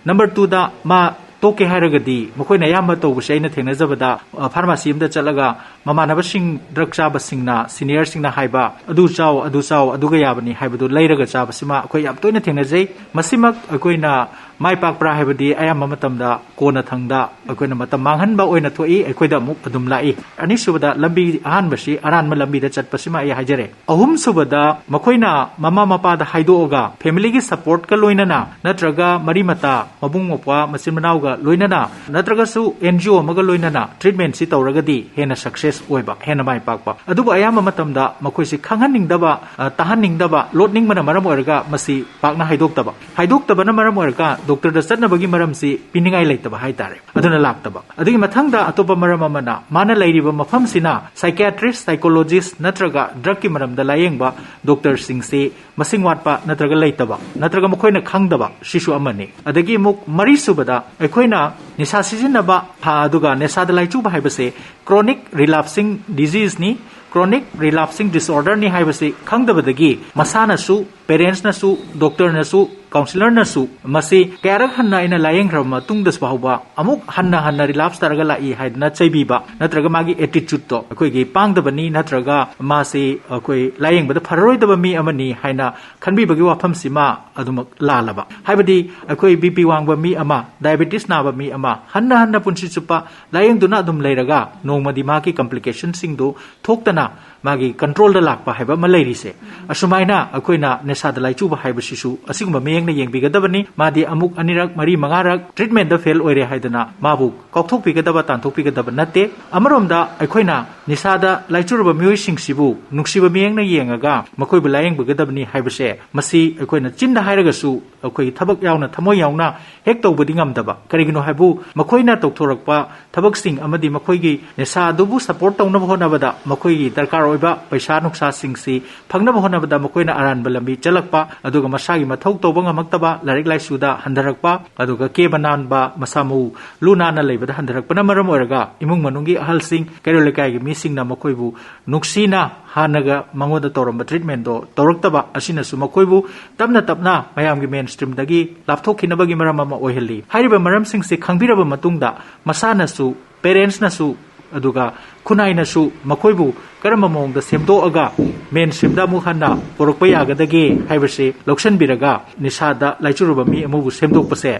Number two ꯗ ꯃꯥ ꯇꯣꯛꯀꯦ ꯍꯥꯏꯔꯒꯗꯤ, ꯃꯈꯣꯏꯅ ꯑꯌꯥꯝꯕ ꯇꯧꯕꯁꯦ ꯑꯩꯅ ꯊꯦꯡꯅꯖꯕꯗ, ꯑ, pharmacy ꯑꯃꯗ ꯆꯠꯂꯒ ꯃꯃꯥꯟꯅꯕꯁꯤꯡ, drug ꯆꯥꯕꯁꯤꯡꯅ, senior ꯁꯤꯡꯅ ꯍꯥꯏꯕ, "ꯑꯗꯨ ꯆꯥꯎ, ꯑꯗꯨ ꯆꯥꯎ, ꯑꯗꯨꯒ ꯌꯥꯕꯅꯤ" ꯍꯥꯏꯕꯗꯨ ꯂꯩꯔꯒ ꯆꯥꯕꯁꯤꯃ ꯑꯩꯈꯣꯏ ꯌꯥꯝ ꯇꯣꯏꯅ ꯊꯦꯡꯅꯖꯩ꯫ ꯃꯁꯤꯃꯛ ꯑꯩꯈꯣꯏꯅ ꯃꯥꯏ ꯄꯥꯛꯄ꯭ꯔꯥ ꯍꯥꯏꯕꯗꯤ ꯑꯌꯥꯝꯕ ꯃꯇꯝꯗ ꯀꯣꯟꯅ ꯊꯪꯗ ꯑꯩꯈꯣꯏꯅ ꯃꯇꯝ ꯃꯥꯡꯍꯟꯕ ꯑꯣꯏꯅ ꯊꯣꯛꯏ, ꯑꯩꯈꯣꯏꯗ ꯑꯃꯨꯛ ꯑꯗꯨꯝ ꯂꯥꯛꯏ꯫ ꯑꯅꯤꯁꯨꯕꯗ, ꯂꯝꯕꯤ, ꯑꯍꯥꯟꯕꯁꯤ ꯑꯔꯥꯟꯕ ꯂꯝꯕꯤꯗ ꯆꯠꯄꯁꯤꯃ ꯑꯩ ꯍꯥꯏꯖꯔꯦ꯫ ꯑꯍꯨꯝꯁꯨꯕꯗ, ꯃꯈꯣꯏꯅ ꯃꯃꯥ ꯃꯄꯥꯗ ꯍꯥꯏꯗꯣꯛꯑꯒ, family ꯒꯤ support ꯀ ꯂꯣꯏꯅꯅ, ꯅꯠꯇ꯭ꯔꯒ ꯃꯔꯤ ꯃꯇꯥ, ꯃꯕꯨꯡ ꯃꯧꯄ꯭ꯋꯥ, ꯃꯆꯤꯟ ꯃꯅꯥꯎꯒ ꯂꯣꯏꯅꯅ, ꯅꯠꯇ꯭ꯔꯒꯁꯨ N G O ꯑꯃꯒ ꯂꯣꯏꯅꯅ treatment ꯁꯤ ꯇꯧꯔꯒꯗꯤ ꯍꯦꯟꯅ success ꯑꯣꯏꯕ, ꯍꯦꯟꯅ ꯃꯥꯏ ꯄꯥꯛꯄ꯫ ꯑꯗꯨꯕꯨ ꯑꯌꯥꯝꯕ ꯃꯇꯝꯗ ꯃꯈꯣꯏꯁꯤ ꯈꯪꯍꯟꯅꯤꯡꯗꯕ, ꯑ, ꯇꯥꯍꯟꯅꯤꯡꯗꯕ, ꯂꯣꯠꯅꯤꯡꯕꯅ ꯃꯔꯝ ꯑꯣꯏꯔꯒ ꯃꯁꯤ ꯄꯥꯛꯅ ꯍꯥꯏꯗꯣꯛꯇꯕ꯫ ꯍꯥꯏꯗꯣꯛꯇꯕꯅ ꯃꯔꯝ ꯑꯣꯏꯔꯒ doctor ꯗ ꯆꯠꯅꯕꯒꯤ ꯃꯔꯝꯁꯤ ꯄꯤꯅꯤꯡꯉꯥꯏ ꯂꯩꯇꯕ ꯍꯥꯏꯇꯥꯔꯦ꯫ ꯑꯗꯨꯅ ꯂꯥꯛꯇꯕ꯫ ꯑꯗꯨꯒꯤ ꯃꯊꯪꯗ ꯑꯇꯣꯞꯄ ꯃꯔꯝ ꯑꯃꯅ, ꯃꯥꯅ ꯂꯩꯔꯤꯕ ꯃꯐꯝꯁꯤꯅ psychiatrist, psychologist ꯅꯠꯇ꯭ꯔꯒ drug ꯀꯤ ꯃꯔꯝꯗ ꯂꯥꯌꯦꯡꯕ doctor ꯁꯤꯡꯁꯤ ꯃꯁꯤꯡ ꯋꯥꯠꯄ ꯅꯠꯇ꯭ꯔꯒ ꯂꯩꯇꯕ, ꯅꯠꯇ꯭ꯔꯒ ꯃꯈꯣꯏꯅ ꯈꯪꯗꯕ, ꯁꯤꯁꯨ ꯑꯃꯅꯤ꯫ ꯑꯗꯒꯤ ꯑꯃꯨꯛ ꯃꯔꯤꯁꯨꯕꯗ, ꯑꯩꯈꯣꯏꯅ ꯅꯤꯁꯥ ꯁꯤꯖꯤꯟꯅꯕ, ꯍꯥ, ꯑꯗꯨꯒ ꯅꯤꯁꯥꯗ ꯂꯥꯏꯆꯨꯕ ꯍꯥꯏꯕꯁꯦ chronic relapsing disease ꯅꯤ, chronic relapsing disorder ꯅꯤ ꯍꯥꯏꯕꯁꯤ ꯈꯪꯗꯕꯗꯒꯤ ꯃꯁꯥꯅꯁꯨ, parents ꯅꯁꯨ, doctor ꯅꯁꯨ, counsellor ꯅꯁꯨ ꯃꯁꯤ ꯀꯌꯥꯔꯛ ꯍꯟꯅ ꯑꯩꯅ ꯂꯥꯌꯦꯡꯈ꯭ꯔꯕ ꯃꯇꯨꯡꯗꯁꯨ ꯐꯥꯎꯕ ꯑꯃꯨꯛ ꯍꯟꯅ ꯍꯟꯅ relapse ꯇꯥꯔꯒ ꯂꯥꯛꯏ ꯍꯥꯏꯗꯅ ꯆꯩꯕꯤꯕ, ꯅꯠꯇ꯭ꯔꯒ ꯃꯥꯒꯤ attitude ꯇꯣ ꯑꯩꯈꯣꯏꯒꯤ ꯄꯥꯡꯗꯕꯅꯤ, ꯅꯠꯇ꯭ꯔꯒ ꯃꯥꯁꯤ ꯑꯩꯈꯣꯏ ꯂꯥꯌꯦꯡꯕꯗ ꯐꯔꯔꯣꯏꯗꯕ ꯃꯤ ꯑꯃꯅꯤ ꯍꯥꯏꯅ ꯈꯟꯕꯤꯕꯒꯤ ꯋꯥꯐꯝꯁꯤꯃ ꯑꯗꯨꯃꯛ ꯂꯥꯜꯂꯕ꯫ ꯍꯥꯏꯕꯗꯤ ꯑꯩꯈꯣꯏ B P ꯋꯥꯡꯕ ꯃꯤ ꯑꯃ, diabetes ꯅꯥꯕ ꯃꯤ ꯑꯃ ꯍꯟꯅ ꯍꯟꯅ ꯄꯨꯟꯁꯤ ꯆꯨꯞꯄ ꯂꯥꯌꯦꯡꯗꯨꯅ ꯑꯗꯨꯝ ꯂꯩꯔꯒ ꯅꯣꯡꯃꯗꯤ ꯃꯥꯒꯤ complication ꯁꯤꯡꯗꯨ ꯊꯣꯛꯇꯅ ꯃꯥꯒꯤ control ꯗ ꯂꯥꯛꯄ ꯍꯥꯏꯕ ꯑꯃ ꯂꯩꯔꯤꯁꯦ꯫ ꯑꯁꯨꯃꯥꯏꯅ ꯑꯩꯈꯣꯏꯅ ꯅꯤꯁꯥꯗ ꯂꯥꯏꯆꯨꯕ ꯍꯥꯏꯕꯁꯤꯁꯨ ꯑꯁꯤꯒꯨꯝꯕ ꯃꯤꯠꯌꯦꯡꯅ ꯌꯦꯡꯕꯤꯒꯗꯕꯅꯤ꯫ ꯃꯥꯗꯤ ꯑꯃꯨꯛ ꯑꯅꯤꯔꯛ, ꯃꯔꯤ, ꯃꯉꯥꯔꯛ treatment ꯗ fail ꯑꯣꯏꯔꯦ ꯍꯥꯏꯗꯅ ꯃꯥꯕꯨ ꯀꯥꯎꯊꯣꯛꯄꯤꯒꯗꯕ, ꯇꯥꯟꯊꯣꯛꯄꯤꯒꯗꯕ ꯅꯠꯇꯦ꯫ ꯑꯃꯔꯣꯝꯗ ꯑꯩꯈꯣꯏꯅ ꯅꯤꯁꯥꯗ ꯂꯥꯏꯆꯨꯔꯕ ꯃꯤꯑꯣꯏꯁꯤꯡꯁꯤꯕꯨ ꯅꯨꯡꯁꯤꯕ ꯃꯤꯠꯌꯦꯡꯅ ꯌꯦꯡꯉꯒ ꯃꯈꯣꯏꯕꯨ ꯂꯥꯌꯦꯡꯕꯤꯒꯗꯕꯅꯤ ꯍꯥꯏꯕꯁꯦ, ꯃꯁꯤ ꯑꯩꯈꯣꯏꯅ ꯆꯤꯟꯗ ꯍꯥꯏꯔꯒꯁꯨ ꯑꯩꯈꯣꯏꯒꯤ ꯊꯕꯛ ꯌꯥꯎꯅ, ꯊꯃꯣꯏ ꯌꯥꯎꯅ ꯍꯦꯛ ꯇꯧꯕꯗꯤ ꯉꯝꯗꯕ꯫ ꯀꯔꯤꯒꯤꯅꯣ ꯍꯥꯏꯕꯨ, ꯃꯈꯣꯏꯅ ꯇꯧꯊꯣꯔꯛꯄ ꯊꯕꯛꯁꯤꯡ ꯑꯃꯗꯤ ꯃꯈꯣꯏꯒꯤ ꯅꯤꯁꯥ ꯑꯗꯨꯕꯨ support ꯇꯧꯅꯕ ꯍꯣꯠꯅꯕꯗ ꯃꯈꯣꯏꯒꯤ ꯗꯔꯀꯥꯔ ꯑꯣꯏꯕ ꯄꯩꯁꯥ ꯅꯨꯡꯁꯥꯁꯤꯡꯁꯤ ꯐꯪꯅꯕ ꯍꯣꯠꯅꯕꯗ ꯃꯈꯣꯏꯅ ꯑꯔꯥꯟꯕ ꯂꯝꯕꯤ ꯆꯠꯂꯛꯄ, ꯑꯗꯨꯒ ꯃꯁꯥꯒꯤ ꯃꯊꯧ ꯇꯧꯕ ꯉꯝꯃꯛꯇꯕ, ꯂꯥꯏꯔꯤꯛ ꯂꯥꯏꯁꯨꯗ ꯍꯟꯊꯔꯛꯄ, ꯑꯗꯨꯒ ꯀꯦꯕ ꯅꯥꯟꯕ, ꯃꯁꯥ ꯃꯎ ꯂꯨ ꯅꯥꯟꯅ ꯂꯩꯕꯗ ꯍꯟꯊꯔꯛꯄꯅ ꯃꯔꯝ ꯑꯣꯏꯔꯒ ꯏꯃꯨꯡ ꯃꯅꯨꯡꯒꯤ ꯑꯍꯜꯁꯤꯡ, ꯀꯩꯔꯣꯜ ꯂꯩꯀꯥꯏꯒꯤ ꯃꯤꯁꯤꯡꯅ ꯃꯈꯣꯏꯕꯨ ꯅꯨꯡꯁꯤꯅ ꯍꯥꯟꯅꯒ ꯃꯉꯣꯟꯗ ꯇꯧꯔꯝꯕ ꯇ꯭ꯔꯤꯠꯃꯦꯟꯗꯣ ꯇꯧꯔꯛꯇꯕ ꯑꯁꯤꯅꯁꯨ ꯃꯈꯣꯏꯕꯨ ꯇꯞꯅ ꯇꯞꯅ ꯃꯌꯥꯝꯒꯤ ꯃꯦꯟ ꯁ꯭ꯇ꯭ꯔꯤꯝꯗꯒꯤ ꯂꯥꯞꯊꯣꯛꯈꯤꯅꯕꯒꯤ ꯃꯔꯝ ꯑꯃ ꯑꯣꯏꯍꯜꯂꯤ꯫ ꯍꯥꯏꯔꯤꯕ ꯃꯔꯝꯁꯤꯡꯁꯤ ꯈꯪꯕꯤꯔꯕ ꯃꯇꯨꯡꯗ ꯃꯁꯥꯅꯁꯨ, ꯄꯦꯔꯦꯟꯁꯅꯁꯨ, ꯑꯗꯨꯒ ꯈꯨꯟꯅꯥꯏꯅꯁꯨ ꯃꯈꯣꯏꯕꯨ ꯀꯔꯝꯕ ꯃꯑꯣꯡꯗ ꯁꯦꯝꯗꯣꯛꯑꯒ ꯃꯦꯟ ꯁ꯭ꯇ꯭ꯔꯤꯝꯗ ꯑꯃꯨꯛ ꯍꯟꯅ ꯄꯨꯔꯛꯄ ꯌꯥꯒꯗꯒꯦ ꯍꯥꯏꯕꯁꯤ ꯂꯧꯁꯤꯟꯕꯤꯔꯒ ꯅꯤꯁꯥꯗ ꯂꯥꯏꯆꯨꯔꯕ ꯃꯤ ꯑꯃꯕꯨ ꯁꯦꯝꯗꯣꯛꯄꯁꯦ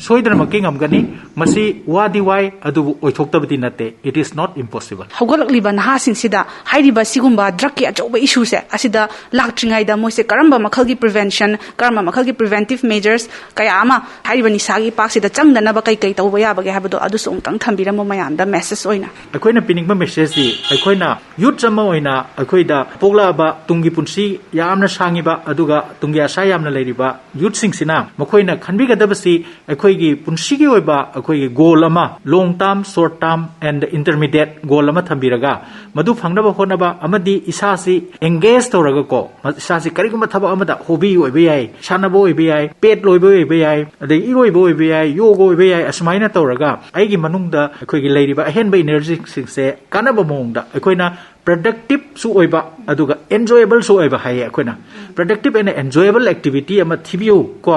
ꯁꯣꯏꯗꯅꯃꯛꯀꯤ ꯉꯝꯒꯅꯤ꯫ ꯃꯁꯤ ꯋꯥꯗꯤ ꯋꯥꯏ, ꯑꯗꯨꯕꯨ ꯑꯣꯏꯊꯣꯛꯇꯕꯗꯤ ꯅꯠꯇꯦ꯫ It is not impossible. ꯍꯧꯒꯠꯂꯛꯂꯤꯕ ꯅꯍꯥꯁꯤꯡꯁꯤꯗ ꯍꯥꯏꯔꯤꯕ ꯁꯤꯒꯨꯝꯕ ꯗ꯭ꯔꯛꯀꯤ ꯑꯆꯧꯕ ꯏꯁꯨꯁꯦ ꯑꯁꯤꯗ ꯂꯥꯛꯇ꯭ꯔꯤꯉꯩꯗ ꯃꯣꯏꯁꯦ ꯀꯔꯝꯕ ꯃꯈꯜꯒꯤ ꯄ꯭ꯔꯤꯚꯦꯟꯁꯟ, ꯀꯔꯝꯕ ꯃꯈꯜꯒꯤ ꯄ꯭ꯔꯤꯚꯦꯟꯇꯤꯞ ꯃꯦꯖꯔꯁ ꯀꯌꯥ ꯑꯃ ꯍꯥꯏꯔꯤꯕ ꯅꯤꯁꯥꯒꯤ ꯏꯄꯥꯛꯁꯤꯗ ꯆꯪꯗꯅꯕ ꯀꯩ ꯀꯩ ꯇꯧꯕ ꯌꯥꯕꯒꯦ ꯍꯥꯏꯕꯗꯣ ꯑꯗꯨꯁꯨ ꯑꯃꯨꯛꯇꯪ ꯊꯝꯕꯤꯔꯝꯃꯣ ꯃꯌꯥꯝꯗ ꯃꯦꯁꯦꯖ ꯑꯣꯏꯅ꯫ ꯑꯩꯈꯣꯏꯅ ꯄꯤꯅꯤꯡꯕ ꯃꯦꯁꯦꯖꯇꯤ, ꯑꯩꯈꯣꯏꯅ ꯌꯨꯠꯁ ꯑꯃ ꯑꯣꯏꯅ ꯑꯩꯈꯣꯏꯗ ꯄꯣꯛꯂꯛꯑꯕ ꯇꯨꯡꯒꯤ ꯄꯨꯟꯁꯤ ꯌꯥꯝꯅ ꯁꯥꯡꯉꯤꯕ, ꯑꯗꯨꯒ ꯇꯨꯡꯒꯤ ꯑꯁꯥ ꯌꯥꯝꯅ ꯂꯩꯔꯤꯕ ꯌꯨꯠꯁꯤꯡꯁꯤꯅ ꯃꯈꯣꯏꯅ ꯈꯟꯕꯤꯒꯗꯕꯁꯤ ꯑꯩꯈꯣꯏꯒꯤ ꯄꯨꯟꯁꯤꯒꯤ ꯑꯣꯏꯕ ꯑꯩꯈꯣꯏꯒꯤ ꯒꯣꯜ ꯑꯃ, long term, short term and intermediate goal ꯑꯃ ꯊꯝꯕꯤꯔꯒ ꯃꯗꯨ ꯐꯪꯅꯕ ꯍꯣꯠꯅꯕ ꯑꯃꯗꯤ ꯏꯁꯥꯁꯤ ꯑꯦꯡꯒꯦꯖ ꯇꯧꯔꯒꯀꯣ, ꯏꯁꯥꯁꯤ ꯀꯔꯤꯒꯨꯝꯕ ꯊꯕꯛ ꯑꯃꯗ, ꯍꯣꯕꯤ ꯑꯣꯏꯕ ꯌꯥꯏ, ꯁꯥꯟꯅꯕ ꯑꯣꯏꯕ ꯌꯥꯏ, ꯄꯦꯠ ꯂꯣꯏꯕ ꯑꯣꯏꯕ ꯌꯥꯏ, ꯑꯗꯩ ꯏꯔꯣꯏꯕ ꯑꯣꯏꯕ ꯌꯥꯏ, ꯌꯣꯒ ꯑꯣꯏꯕ ꯌꯥꯏ, ꯑꯁꯨꯃꯥꯏꯅ ꯇꯧꯔꯒ ꯑꯩꯒꯤ ꯃꯅꯨꯡꯗ ꯑꯩꯈꯣꯏꯒꯤ ꯂꯩꯔꯤꯕ ꯑꯍꯦꯟꯕ ꯏꯅꯔꯖꯤꯁꯤꯡꯁꯦ ꯀꯥꯟꯅꯕ ꯃꯑꯣꯡꯗ ꯑꯩꯈꯣꯏꯅ ꯄ꯭ꯔꯗꯛꯇꯤꯞꯁꯨ ꯑꯣꯏꯕ ꯑꯗꯨꯒ ꯑꯦꯟꯖꯣꯌꯦꯕꯜꯁꯨ ꯑꯣꯏꯕ ꯍꯥꯏꯌꯦ ꯑꯩꯈꯣꯏꯅ꯫ ꯄ꯭ꯔꯗꯛꯇꯤꯞ ꯑꯦꯟ ꯑꯦꯟꯖꯣꯌꯦꯕꯜ ꯑꯦꯛꯇꯤꯚꯤꯇꯤ ꯑꯃ ꯊꯤꯕꯤꯌꯨ ꯀꯣ,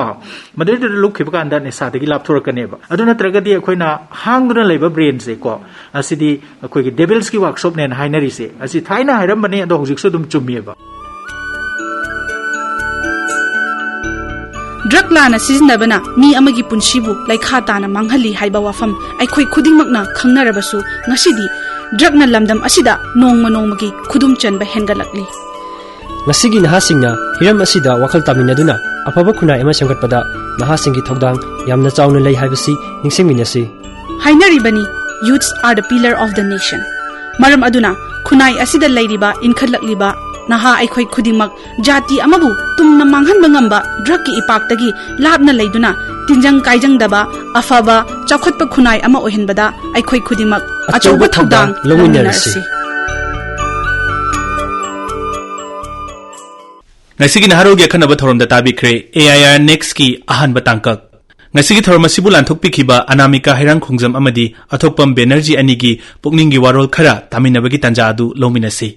ꯃꯗꯨꯗꯨꯗ ꯂꯨꯞꯈꯤꯕ ꯀꯥꯟꯗ ꯅꯤꯁꯥꯗꯒꯤ ꯂꯥꯞꯊꯣꯔꯛꯀꯅꯦꯕ꯫ ꯑꯗꯨ ꯅꯠꯇ꯭ꯔꯒꯗꯤ ꯑꯩꯈꯣꯏꯅ ꯍꯥꯡꯗꯨꯅ ꯂꯩꯕ ꯕ꯭ꯔꯦꯟꯁꯦ ꯀꯣ, ꯑꯁꯤꯗꯤ ꯑꯩꯈꯣꯏꯒꯤ ꯗꯦꯚꯤꯜꯁꯀꯤ ꯋꯥꯔꯛꯁꯣꯞꯅꯦꯅ ꯍꯥꯏꯅꯔꯤꯁꯦ, ꯑꯁꯤ ꯊꯥꯏꯅ ꯍꯥꯏꯔꯝꯕꯅꯦ, ꯑꯗꯣ ꯍꯧꯖꯤꯛꯁꯨ ꯑꯗꯨꯝ ꯆꯨꯝꯃꯤꯑꯕ꯫ ꯗ꯭ꯔꯒ ꯂꯥꯟꯅ ꯁꯤꯖꯤꯟꯅꯕꯅ ꯃꯤ ꯑꯃꯒꯤ ꯄꯨꯟꯁꯤꯕꯨ ꯂꯩꯈꯥ ꯇꯥꯅ ꯃꯥꯡꯍꯜꯂꯤ ꯍꯥꯏꯕ ꯋꯥꯐꯝ ꯑꯩꯈꯣꯏ ꯈꯨꯗꯤꯡꯃꯛꯅ ꯈꯪꯅꯔꯕꯁꯨ, ꯉꯁꯤꯗꯤ ꯗ꯭ꯔꯒꯅ ꯂꯝꯗꯝ ꯑꯁꯤꯗ ꯅꯣꯡꯃ ꯅꯣꯡꯃꯒꯤ ꯈꯨꯗꯨꯝ ꯆꯟꯕ ꯍꯦꯟꯒꯠꯂꯛꯂꯤ꯫ ꯉꯁꯤꯒꯤ ꯅꯍꯥꯁꯤꯡꯅ ꯍꯤꯔꯝ ꯑꯁꯤꯗ ꯋꯥꯈꯜ ꯇꯥꯃꯤꯟꯅꯗꯨꯅ ꯑꯐꯕ ꯈꯨꯟꯅꯥꯏ ꯑꯃ ꯁꯦꯝꯒꯠꯄꯗ ꯅꯍꯥꯁꯤꯡꯒꯤ ꯊꯧꯗꯥꯡ ꯌꯥꯝꯅ ꯆꯥꯎꯅ ꯂꯩ ꯍꯥꯏꯕꯁꯤ ꯅꯤꯡꯁꯤꯡꯃꯤꯟꯅꯁꯤ꯫ ꯍꯥꯏꯅꯔꯤꯕꯅꯤ, "Youths are the pillar of the nation." ꯃꯔꯝ ꯑꯗꯨꯅ ꯈꯨꯟꯅꯥꯏ ꯑꯁꯤꯗ ꯂꯩꯔꯤꯕ, ꯏꯟꯈꯠꯂꯛꯂꯤꯕ ꯅꯍꯥ ꯑꯩꯈꯣꯏ ꯈꯨꯗꯤꯡꯃꯛ ꯖꯥꯇꯤ ꯑꯃꯕꯨ ꯇꯨꯝꯅ ꯃꯥꯡꯍꯟꯕ ꯉꯝꯕ ꯗ꯭ꯔꯒꯀꯤ ꯏꯄꯥꯛꯇꯒꯤ ꯂꯥꯞꯅ ꯂꯩꯗꯨꯅ ꯇꯤꯟꯖꯪ ꯀꯥꯏꯖꯪꯗꯕ ꯑꯐꯕ ꯆꯥꯎꯈꯠꯄ ꯈꯨꯟꯅꯥꯏ ꯑꯃ ꯑꯣꯏꯍꯟꯕꯗ ꯑꯩꯈꯣꯏ ꯈꯨꯗꯤꯡꯃꯛ ꯑꯆꯧꯕ ꯑꯆꯧꯕ ꯊꯧꯗꯥꯡ ꯊꯧꯗꯥꯡ ꯂꯧꯃꯤꯟꯅꯔꯁꯤ꯫ ꯂꯧꯃꯤꯟꯅꯔꯁꯤ꯫ ꯉꯁꯤꯒꯤ ꯅꯍꯥꯔꯣꯜꯒꯤ ꯑꯈꯟꯅꯕ ꯊꯧꯔꯝꯗ ꯇꯥꯕꯤꯈ꯭ꯔꯦ ꯑꯦ ꯑꯥꯏ ꯑꯥꯔ ꯅꯦꯛꯁꯀꯤ ꯑꯍꯥꯟꯕ ꯇꯥꯡꯀꯛ꯫ ꯉꯁꯤꯒꯤ ꯊꯧꯔꯝ ꯑꯁꯤꯕꯨ ꯂꯥꯟꯊꯣꯛꯄꯤꯈꯤꯕ ꯑꯅꯥꯃꯤꯀꯥ ꯍꯩꯔꯥꯡꯈꯣꯡꯖꯝ ꯑꯃꯗꯤ ꯑꯊꯣꯛꯄꯝ ꯕꯦꯅꯔꯖꯤ ꯑꯅꯤꯒꯤ ꯄꯨꯛꯅꯤꯡꯒꯤ ꯋꯥꯔꯣꯜ ꯈꯔ ꯇꯥꯃꯤꯟꯅꯕꯒꯤ ꯇꯥꯟꯖꯥ ꯑꯗꯨ ꯂꯧꯃꯤꯟꯅꯁꯤ꯫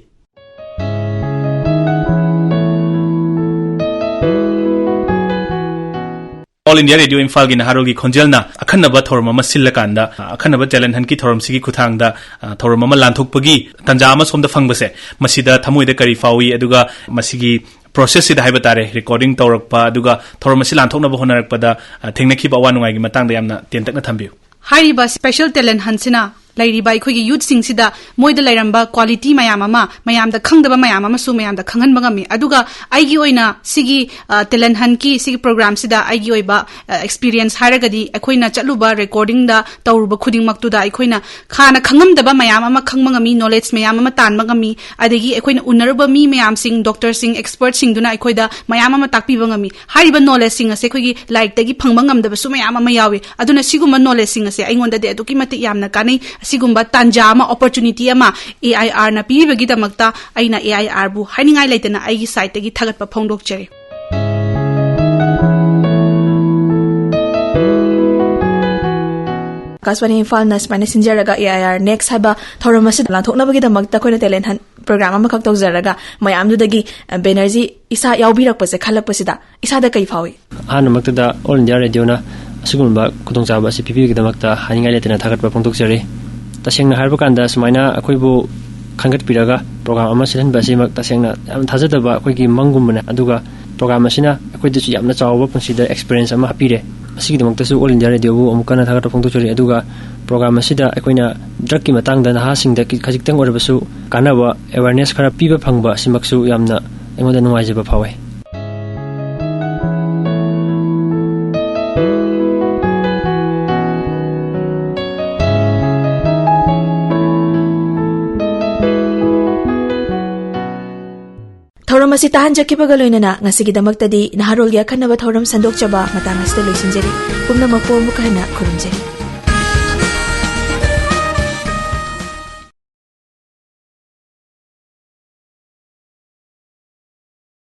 ꯑꯣꯜ ꯏꯟꯗꯤꯌꯥ ꯔꯦꯗꯤꯑꯣ ꯏꯝꯐꯥꯜꯒꯤ ꯅꯍꯥꯔꯣꯜꯒꯤ ꯈꯣꯟꯖꯦꯜꯅ ꯑꯈꯟꯅꯕ ꯊꯧꯔꯝ ꯑꯃ ꯁꯤꯜꯂꯀꯥꯟꯗ, ꯑ, ꯑꯈꯟꯅꯕ ꯇꯦꯂꯦꯟ ꯍꯟꯠꯀꯤ ꯊꯧꯔꯝꯁꯤꯒꯤ ꯈꯨꯠꯊꯥꯡꯗ, ꯑ, ꯊꯧꯔꯝ ꯑꯃ ꯂꯥꯟꯊꯣꯛꯄꯒꯤ ꯇꯥꯟꯖꯥ ꯑꯃ ꯁꯣꯝꯗ ꯐꯪꯕꯁꯦ, ꯃꯁꯤꯗ ꯊꯃꯣꯏꯗ ꯀꯔꯤ ꯐꯥꯎꯏ? ꯑꯗꯨꯒ ꯃꯁꯤꯒꯤ ꯄ꯭ꯔꯣꯁꯦꯁꯁꯤꯗ ꯍꯥꯏꯕ ꯇꯥꯔꯦ, ꯔꯦꯀꯣꯔꯗꯤꯡ ꯇꯧꯔꯛꯄ, ꯑꯗꯨꯒ ꯊꯧꯔꯝ ꯑꯁꯤ ꯂꯥꯟꯊꯣꯛꯅꯕ ꯍꯣꯠꯅꯔꯛꯄꯗ, ꯑ, ꯊꯦꯡꯅꯈꯤꯕ ꯑꯋꯥ ꯅꯨꯡꯉꯥꯏꯒꯤ ꯃꯇꯥꯡꯗ ꯌꯥꯝꯅ ꯇꯦꯟꯇꯛꯅ ꯊꯝꯕꯤꯌꯨ꯫ ꯍꯥꯏꯔꯤꯕ ꯁ꯭ꯄꯦꯁꯦꯜ ꯇꯦꯂꯦꯟ ꯍꯟꯠꯁꯤꯅ ꯂꯩꯔꯤꯕ ꯑꯩꯈꯣꯏꯒꯤ ꯌꯨꯠꯁꯤꯡꯁꯤꯗ ꯃꯣꯏꯗ ꯂꯩꯔꯝꯕ ꯀ꯭ꯋꯥꯂꯤꯇꯤ ꯃꯌꯥꯝ ꯑꯃ, ꯃꯌꯥꯝꯗ ꯈꯪꯗꯕ ꯃꯌꯥꯝ ꯑꯃꯁꯨ ꯃꯌꯥꯝꯗ ꯈꯪꯍꯟꯕ ꯉꯝꯃꯤ꯫ ꯑꯗꯨꯒ ꯑꯩꯒꯤ ꯑꯣꯏꯅ ꯁꯤꯒꯤ, ꯑ, ꯇꯦꯂꯦꯟ ꯍꯟꯠꯀꯤ ꯁꯤꯒꯤ ꯄ꯭ꯔꯣꯒ꯭ꯔꯥꯝꯁꯤꯗ ꯑꯩꯒꯤ ꯑꯣꯏꯕ, ꯑ, ꯑꯦꯛꯁꯄꯤꯔꯤꯌꯦꯟꯁ ꯍꯥꯏꯔꯒꯗꯤ, ꯑꯩꯈꯣꯏꯅ ꯆꯠꯂꯨꯕ ꯔꯦꯀꯣꯔꯗꯤꯡꯗ ꯇꯧꯔꯨꯕ ꯈꯨꯗꯤꯡꯃꯛꯇꯨꯗ ꯑꯩꯈꯣꯏꯅ ꯍꯥꯟꯅ ꯈꯪꯉꯝꯗꯕ ꯃꯌꯥꯝ ꯑꯃ ꯈꯪꯕ ꯉꯝꯃꯤ, ꯅꯣꯂꯦꯖ ꯃꯌꯥꯝ ꯑꯃ ꯇꯥꯟꯕ ꯉꯝꯃꯤ꯫ ꯑꯗꯒꯤ ꯑꯩꯈꯣꯏꯅ ꯎꯅꯔꯨꯕ ꯃꯤ ꯃꯌꯥꯝꯁꯤꯡ, ꯗꯣꯛꯇꯔꯁꯤꯡ, ꯑꯦꯛꯁꯄꯔꯠꯁꯤꯡꯗꯨꯅ ꯑꯩꯈꯣꯏꯗ ꯃꯌꯥꯝ ꯑꯃ ꯇꯥꯛꯄꯤꯕ ꯉꯝꯃꯤ꯫ ꯍꯥꯏꯔꯤꯕ ꯅꯣꯂꯦꯖꯁꯤꯡ ꯑꯁꯦ ꯑꯩꯈꯣꯏꯒꯤ ꯂꯥꯏꯔꯤꯛꯇꯒꯤ ꯐꯪꯕ ꯉꯝꯗꯕꯁꯨ ꯃꯌꯥꯝ ꯑꯃ ꯌꯥꯎꯏ꯫ ꯑꯗꯨꯅ ꯁꯤꯒꯨꯝꯕ ꯅꯣꯂꯦꯖꯁꯤꯡ ꯑꯁꯦ ꯑꯩꯉꯣꯟꯗꯗꯤ ꯑꯗꯨꯛꯀꯤ ꯃꯇꯤꯛ ꯌꯥꯝꯅ ꯀꯥꯟꯅꯩ꯫ ꯑꯁꯤꯒꯨꯝꯕ ꯇꯥꯟꯖꯥ ꯑꯃ, ꯑꯣꯄꯣꯔꯆꯨꯅꯤꯇꯤ ꯑꯃ ꯑꯦ ꯑꯥꯏ ꯑꯥꯔꯅ ꯄꯤꯕꯤꯕꯒꯤꯗꯃꯛꯇ ꯑꯩꯅ ꯑꯦ ꯑꯥꯏ ꯑꯥꯔꯕꯨ ꯍꯥꯏꯅꯤꯡꯉꯥꯏ ꯂꯩꯇꯅ ꯑꯩꯒꯤ ꯁꯥꯏꯠꯇꯒꯤ ꯊꯥꯒꯠꯄ ꯐꯣꯡꯗꯣꯛꯆꯔꯤ꯫ ꯑꯥꯀꯥꯁꯕꯥꯅꯤ ꯏꯝꯐꯥꯜꯅ ꯁꯨꯃꯥꯏꯅ ꯁꯤꯟꯖꯔꯒ ꯑꯦ ꯑꯥꯏ ꯑꯥꯔ ꯅꯦꯛꯁ ꯍꯥꯏꯕ ꯊꯧꯔꯝ ꯑꯁꯤꯗ ꯂꯥꯟꯊꯣꯛꯅꯕꯒꯤꯗꯃꯛꯇ ꯑꯩꯈꯣꯏꯅ ꯇꯦꯂꯦꯟ ꯍꯟꯠ ꯄ꯭ꯔꯣꯒ꯭ꯔꯥꯝ ꯑꯃꯈꯛ ꯇꯧꯖꯔꯒ ꯃꯌꯥꯝꯗꯨꯗꯒꯤ, ꯑ, ꯕꯦꯅꯔꯖꯤ ꯏꯁꯥ ꯌꯥꯎꯕꯤꯔꯛꯄꯁꯦ ꯈꯜꯂꯛꯄꯁꯤꯗ ꯏꯁꯥꯗ ꯀꯩ ꯐꯥꯎꯏ? ꯑꯍꯥꯟꯕꯃꯛꯇꯗ ꯑꯣꯜ ꯏꯟꯗꯤꯌꯥ ꯔꯦꯗꯤꯑꯣꯅ ꯑꯁꯤꯒꯨꯝꯕ ꯈꯨꯗꯣꯡꯆꯥꯕ ꯑꯁꯤ ꯄꯤꯕꯤꯕꯒꯤꯗꯃꯛꯇ ꯍꯥꯏꯅꯤꯡꯉꯥꯏ ꯂꯩꯇꯅ ꯊꯥꯒꯠꯄ ꯐꯣꯡꯗꯣꯛꯆꯔꯤ꯫ ꯇꯁꯦꯡꯅ ꯍꯥꯏꯔꯕ ꯀꯥꯟꯗ, ꯁꯨꯃꯥꯏꯅ ꯑꯩꯈꯣꯏꯕꯨ ꯈꯟꯒꯠꯄꯤꯔꯒ ꯄ꯭ꯔꯣꯒ꯭ꯔꯥꯝ ꯑꯃ ꯁꯤꯜꯍꯟꯕ ꯑꯁꯤꯃꯛ ꯇꯁꯦꯡꯅ ꯌꯥꯝꯅ ꯊꯥꯖꯗꯕ ꯑꯩꯈꯣꯏꯒꯤ ꯃꯪꯒꯨꯝꯕꯅꯦ꯫ ꯑꯗꯨꯒ ꯄ꯭ꯔꯣꯒ꯭ꯔꯥꯝ ꯑꯁꯤꯅ ꯑꯩꯈꯣꯏꯗꯁꯨ ꯌꯥꯝꯅ ꯆꯥꯎꯕ ꯄꯨꯟꯁꯤꯗ ꯑꯦꯛꯁꯄꯤꯔꯤꯌꯦꯟꯁ ꯑꯃ ꯍꯥꯞꯄꯤꯔꯦ꯫ ꯑꯁꯤꯒꯤꯗꯃꯛꯇꯁꯨ ꯑꯣꯜ ꯏꯟꯗꯤꯌꯥ ꯔꯦꯗꯤꯑꯣꯕꯨ ꯑꯃꯨꯛ ꯍꯟꯅ ꯊꯥꯒꯠꯄ ꯐꯣꯡꯗꯣꯛꯆꯔꯤ꯫ ꯑꯗꯨꯒ ꯄ꯭ꯔꯣꯒ꯭ꯔꯥꯝ ꯑꯁꯤꯗ ꯑꯩꯈꯣꯏꯅ ꯗ꯭ꯔꯒꯀꯤ ꯃꯇꯥꯡꯗ ꯅꯍꯥꯁꯤꯡꯗ ꯈꯤ-, ꯈꯖꯤꯛꯇꯪ ꯑꯣꯏꯔꯕꯁꯨ ꯀꯥꯟꯅꯕ ꯑꯦꯋꯦꯔꯅꯦꯁ ꯈꯔ ꯄꯤꯕ ꯐꯪꯕ ꯑꯁꯤꯃꯛꯁꯨ ꯌꯥꯝꯅ ꯑꯩꯉꯣꯟꯗ ꯅꯨꯡꯉꯥꯏꯖꯕ ꯐꯥꯎꯋꯦ꯫ ꯊꯧꯔꯝ ꯑꯁꯤ ꯇꯥꯍꯟꯖꯈꯤꯕꯒ ꯂꯣꯏꯅꯅ ꯉꯁꯤꯒꯤꯗꯃꯛꯇꯗꯤ ꯅꯍꯥꯔꯣꯜꯒꯤ ꯑꯈꯟꯅꯕ ꯊꯧꯔꯝ ꯁꯟꯗꯣꯛꯆꯕ ꯃꯇꯥꯡ ꯑꯁꯤꯗ ꯂꯣꯏꯁꯤꯟꯖꯔꯤ꯫ ꯄꯨꯝꯅꯃꯛꯄꯨ ꯑꯃꯨꯛ ꯍꯟꯅ ꯈꯨꯔꯨꯝꯖꯔꯤ꯫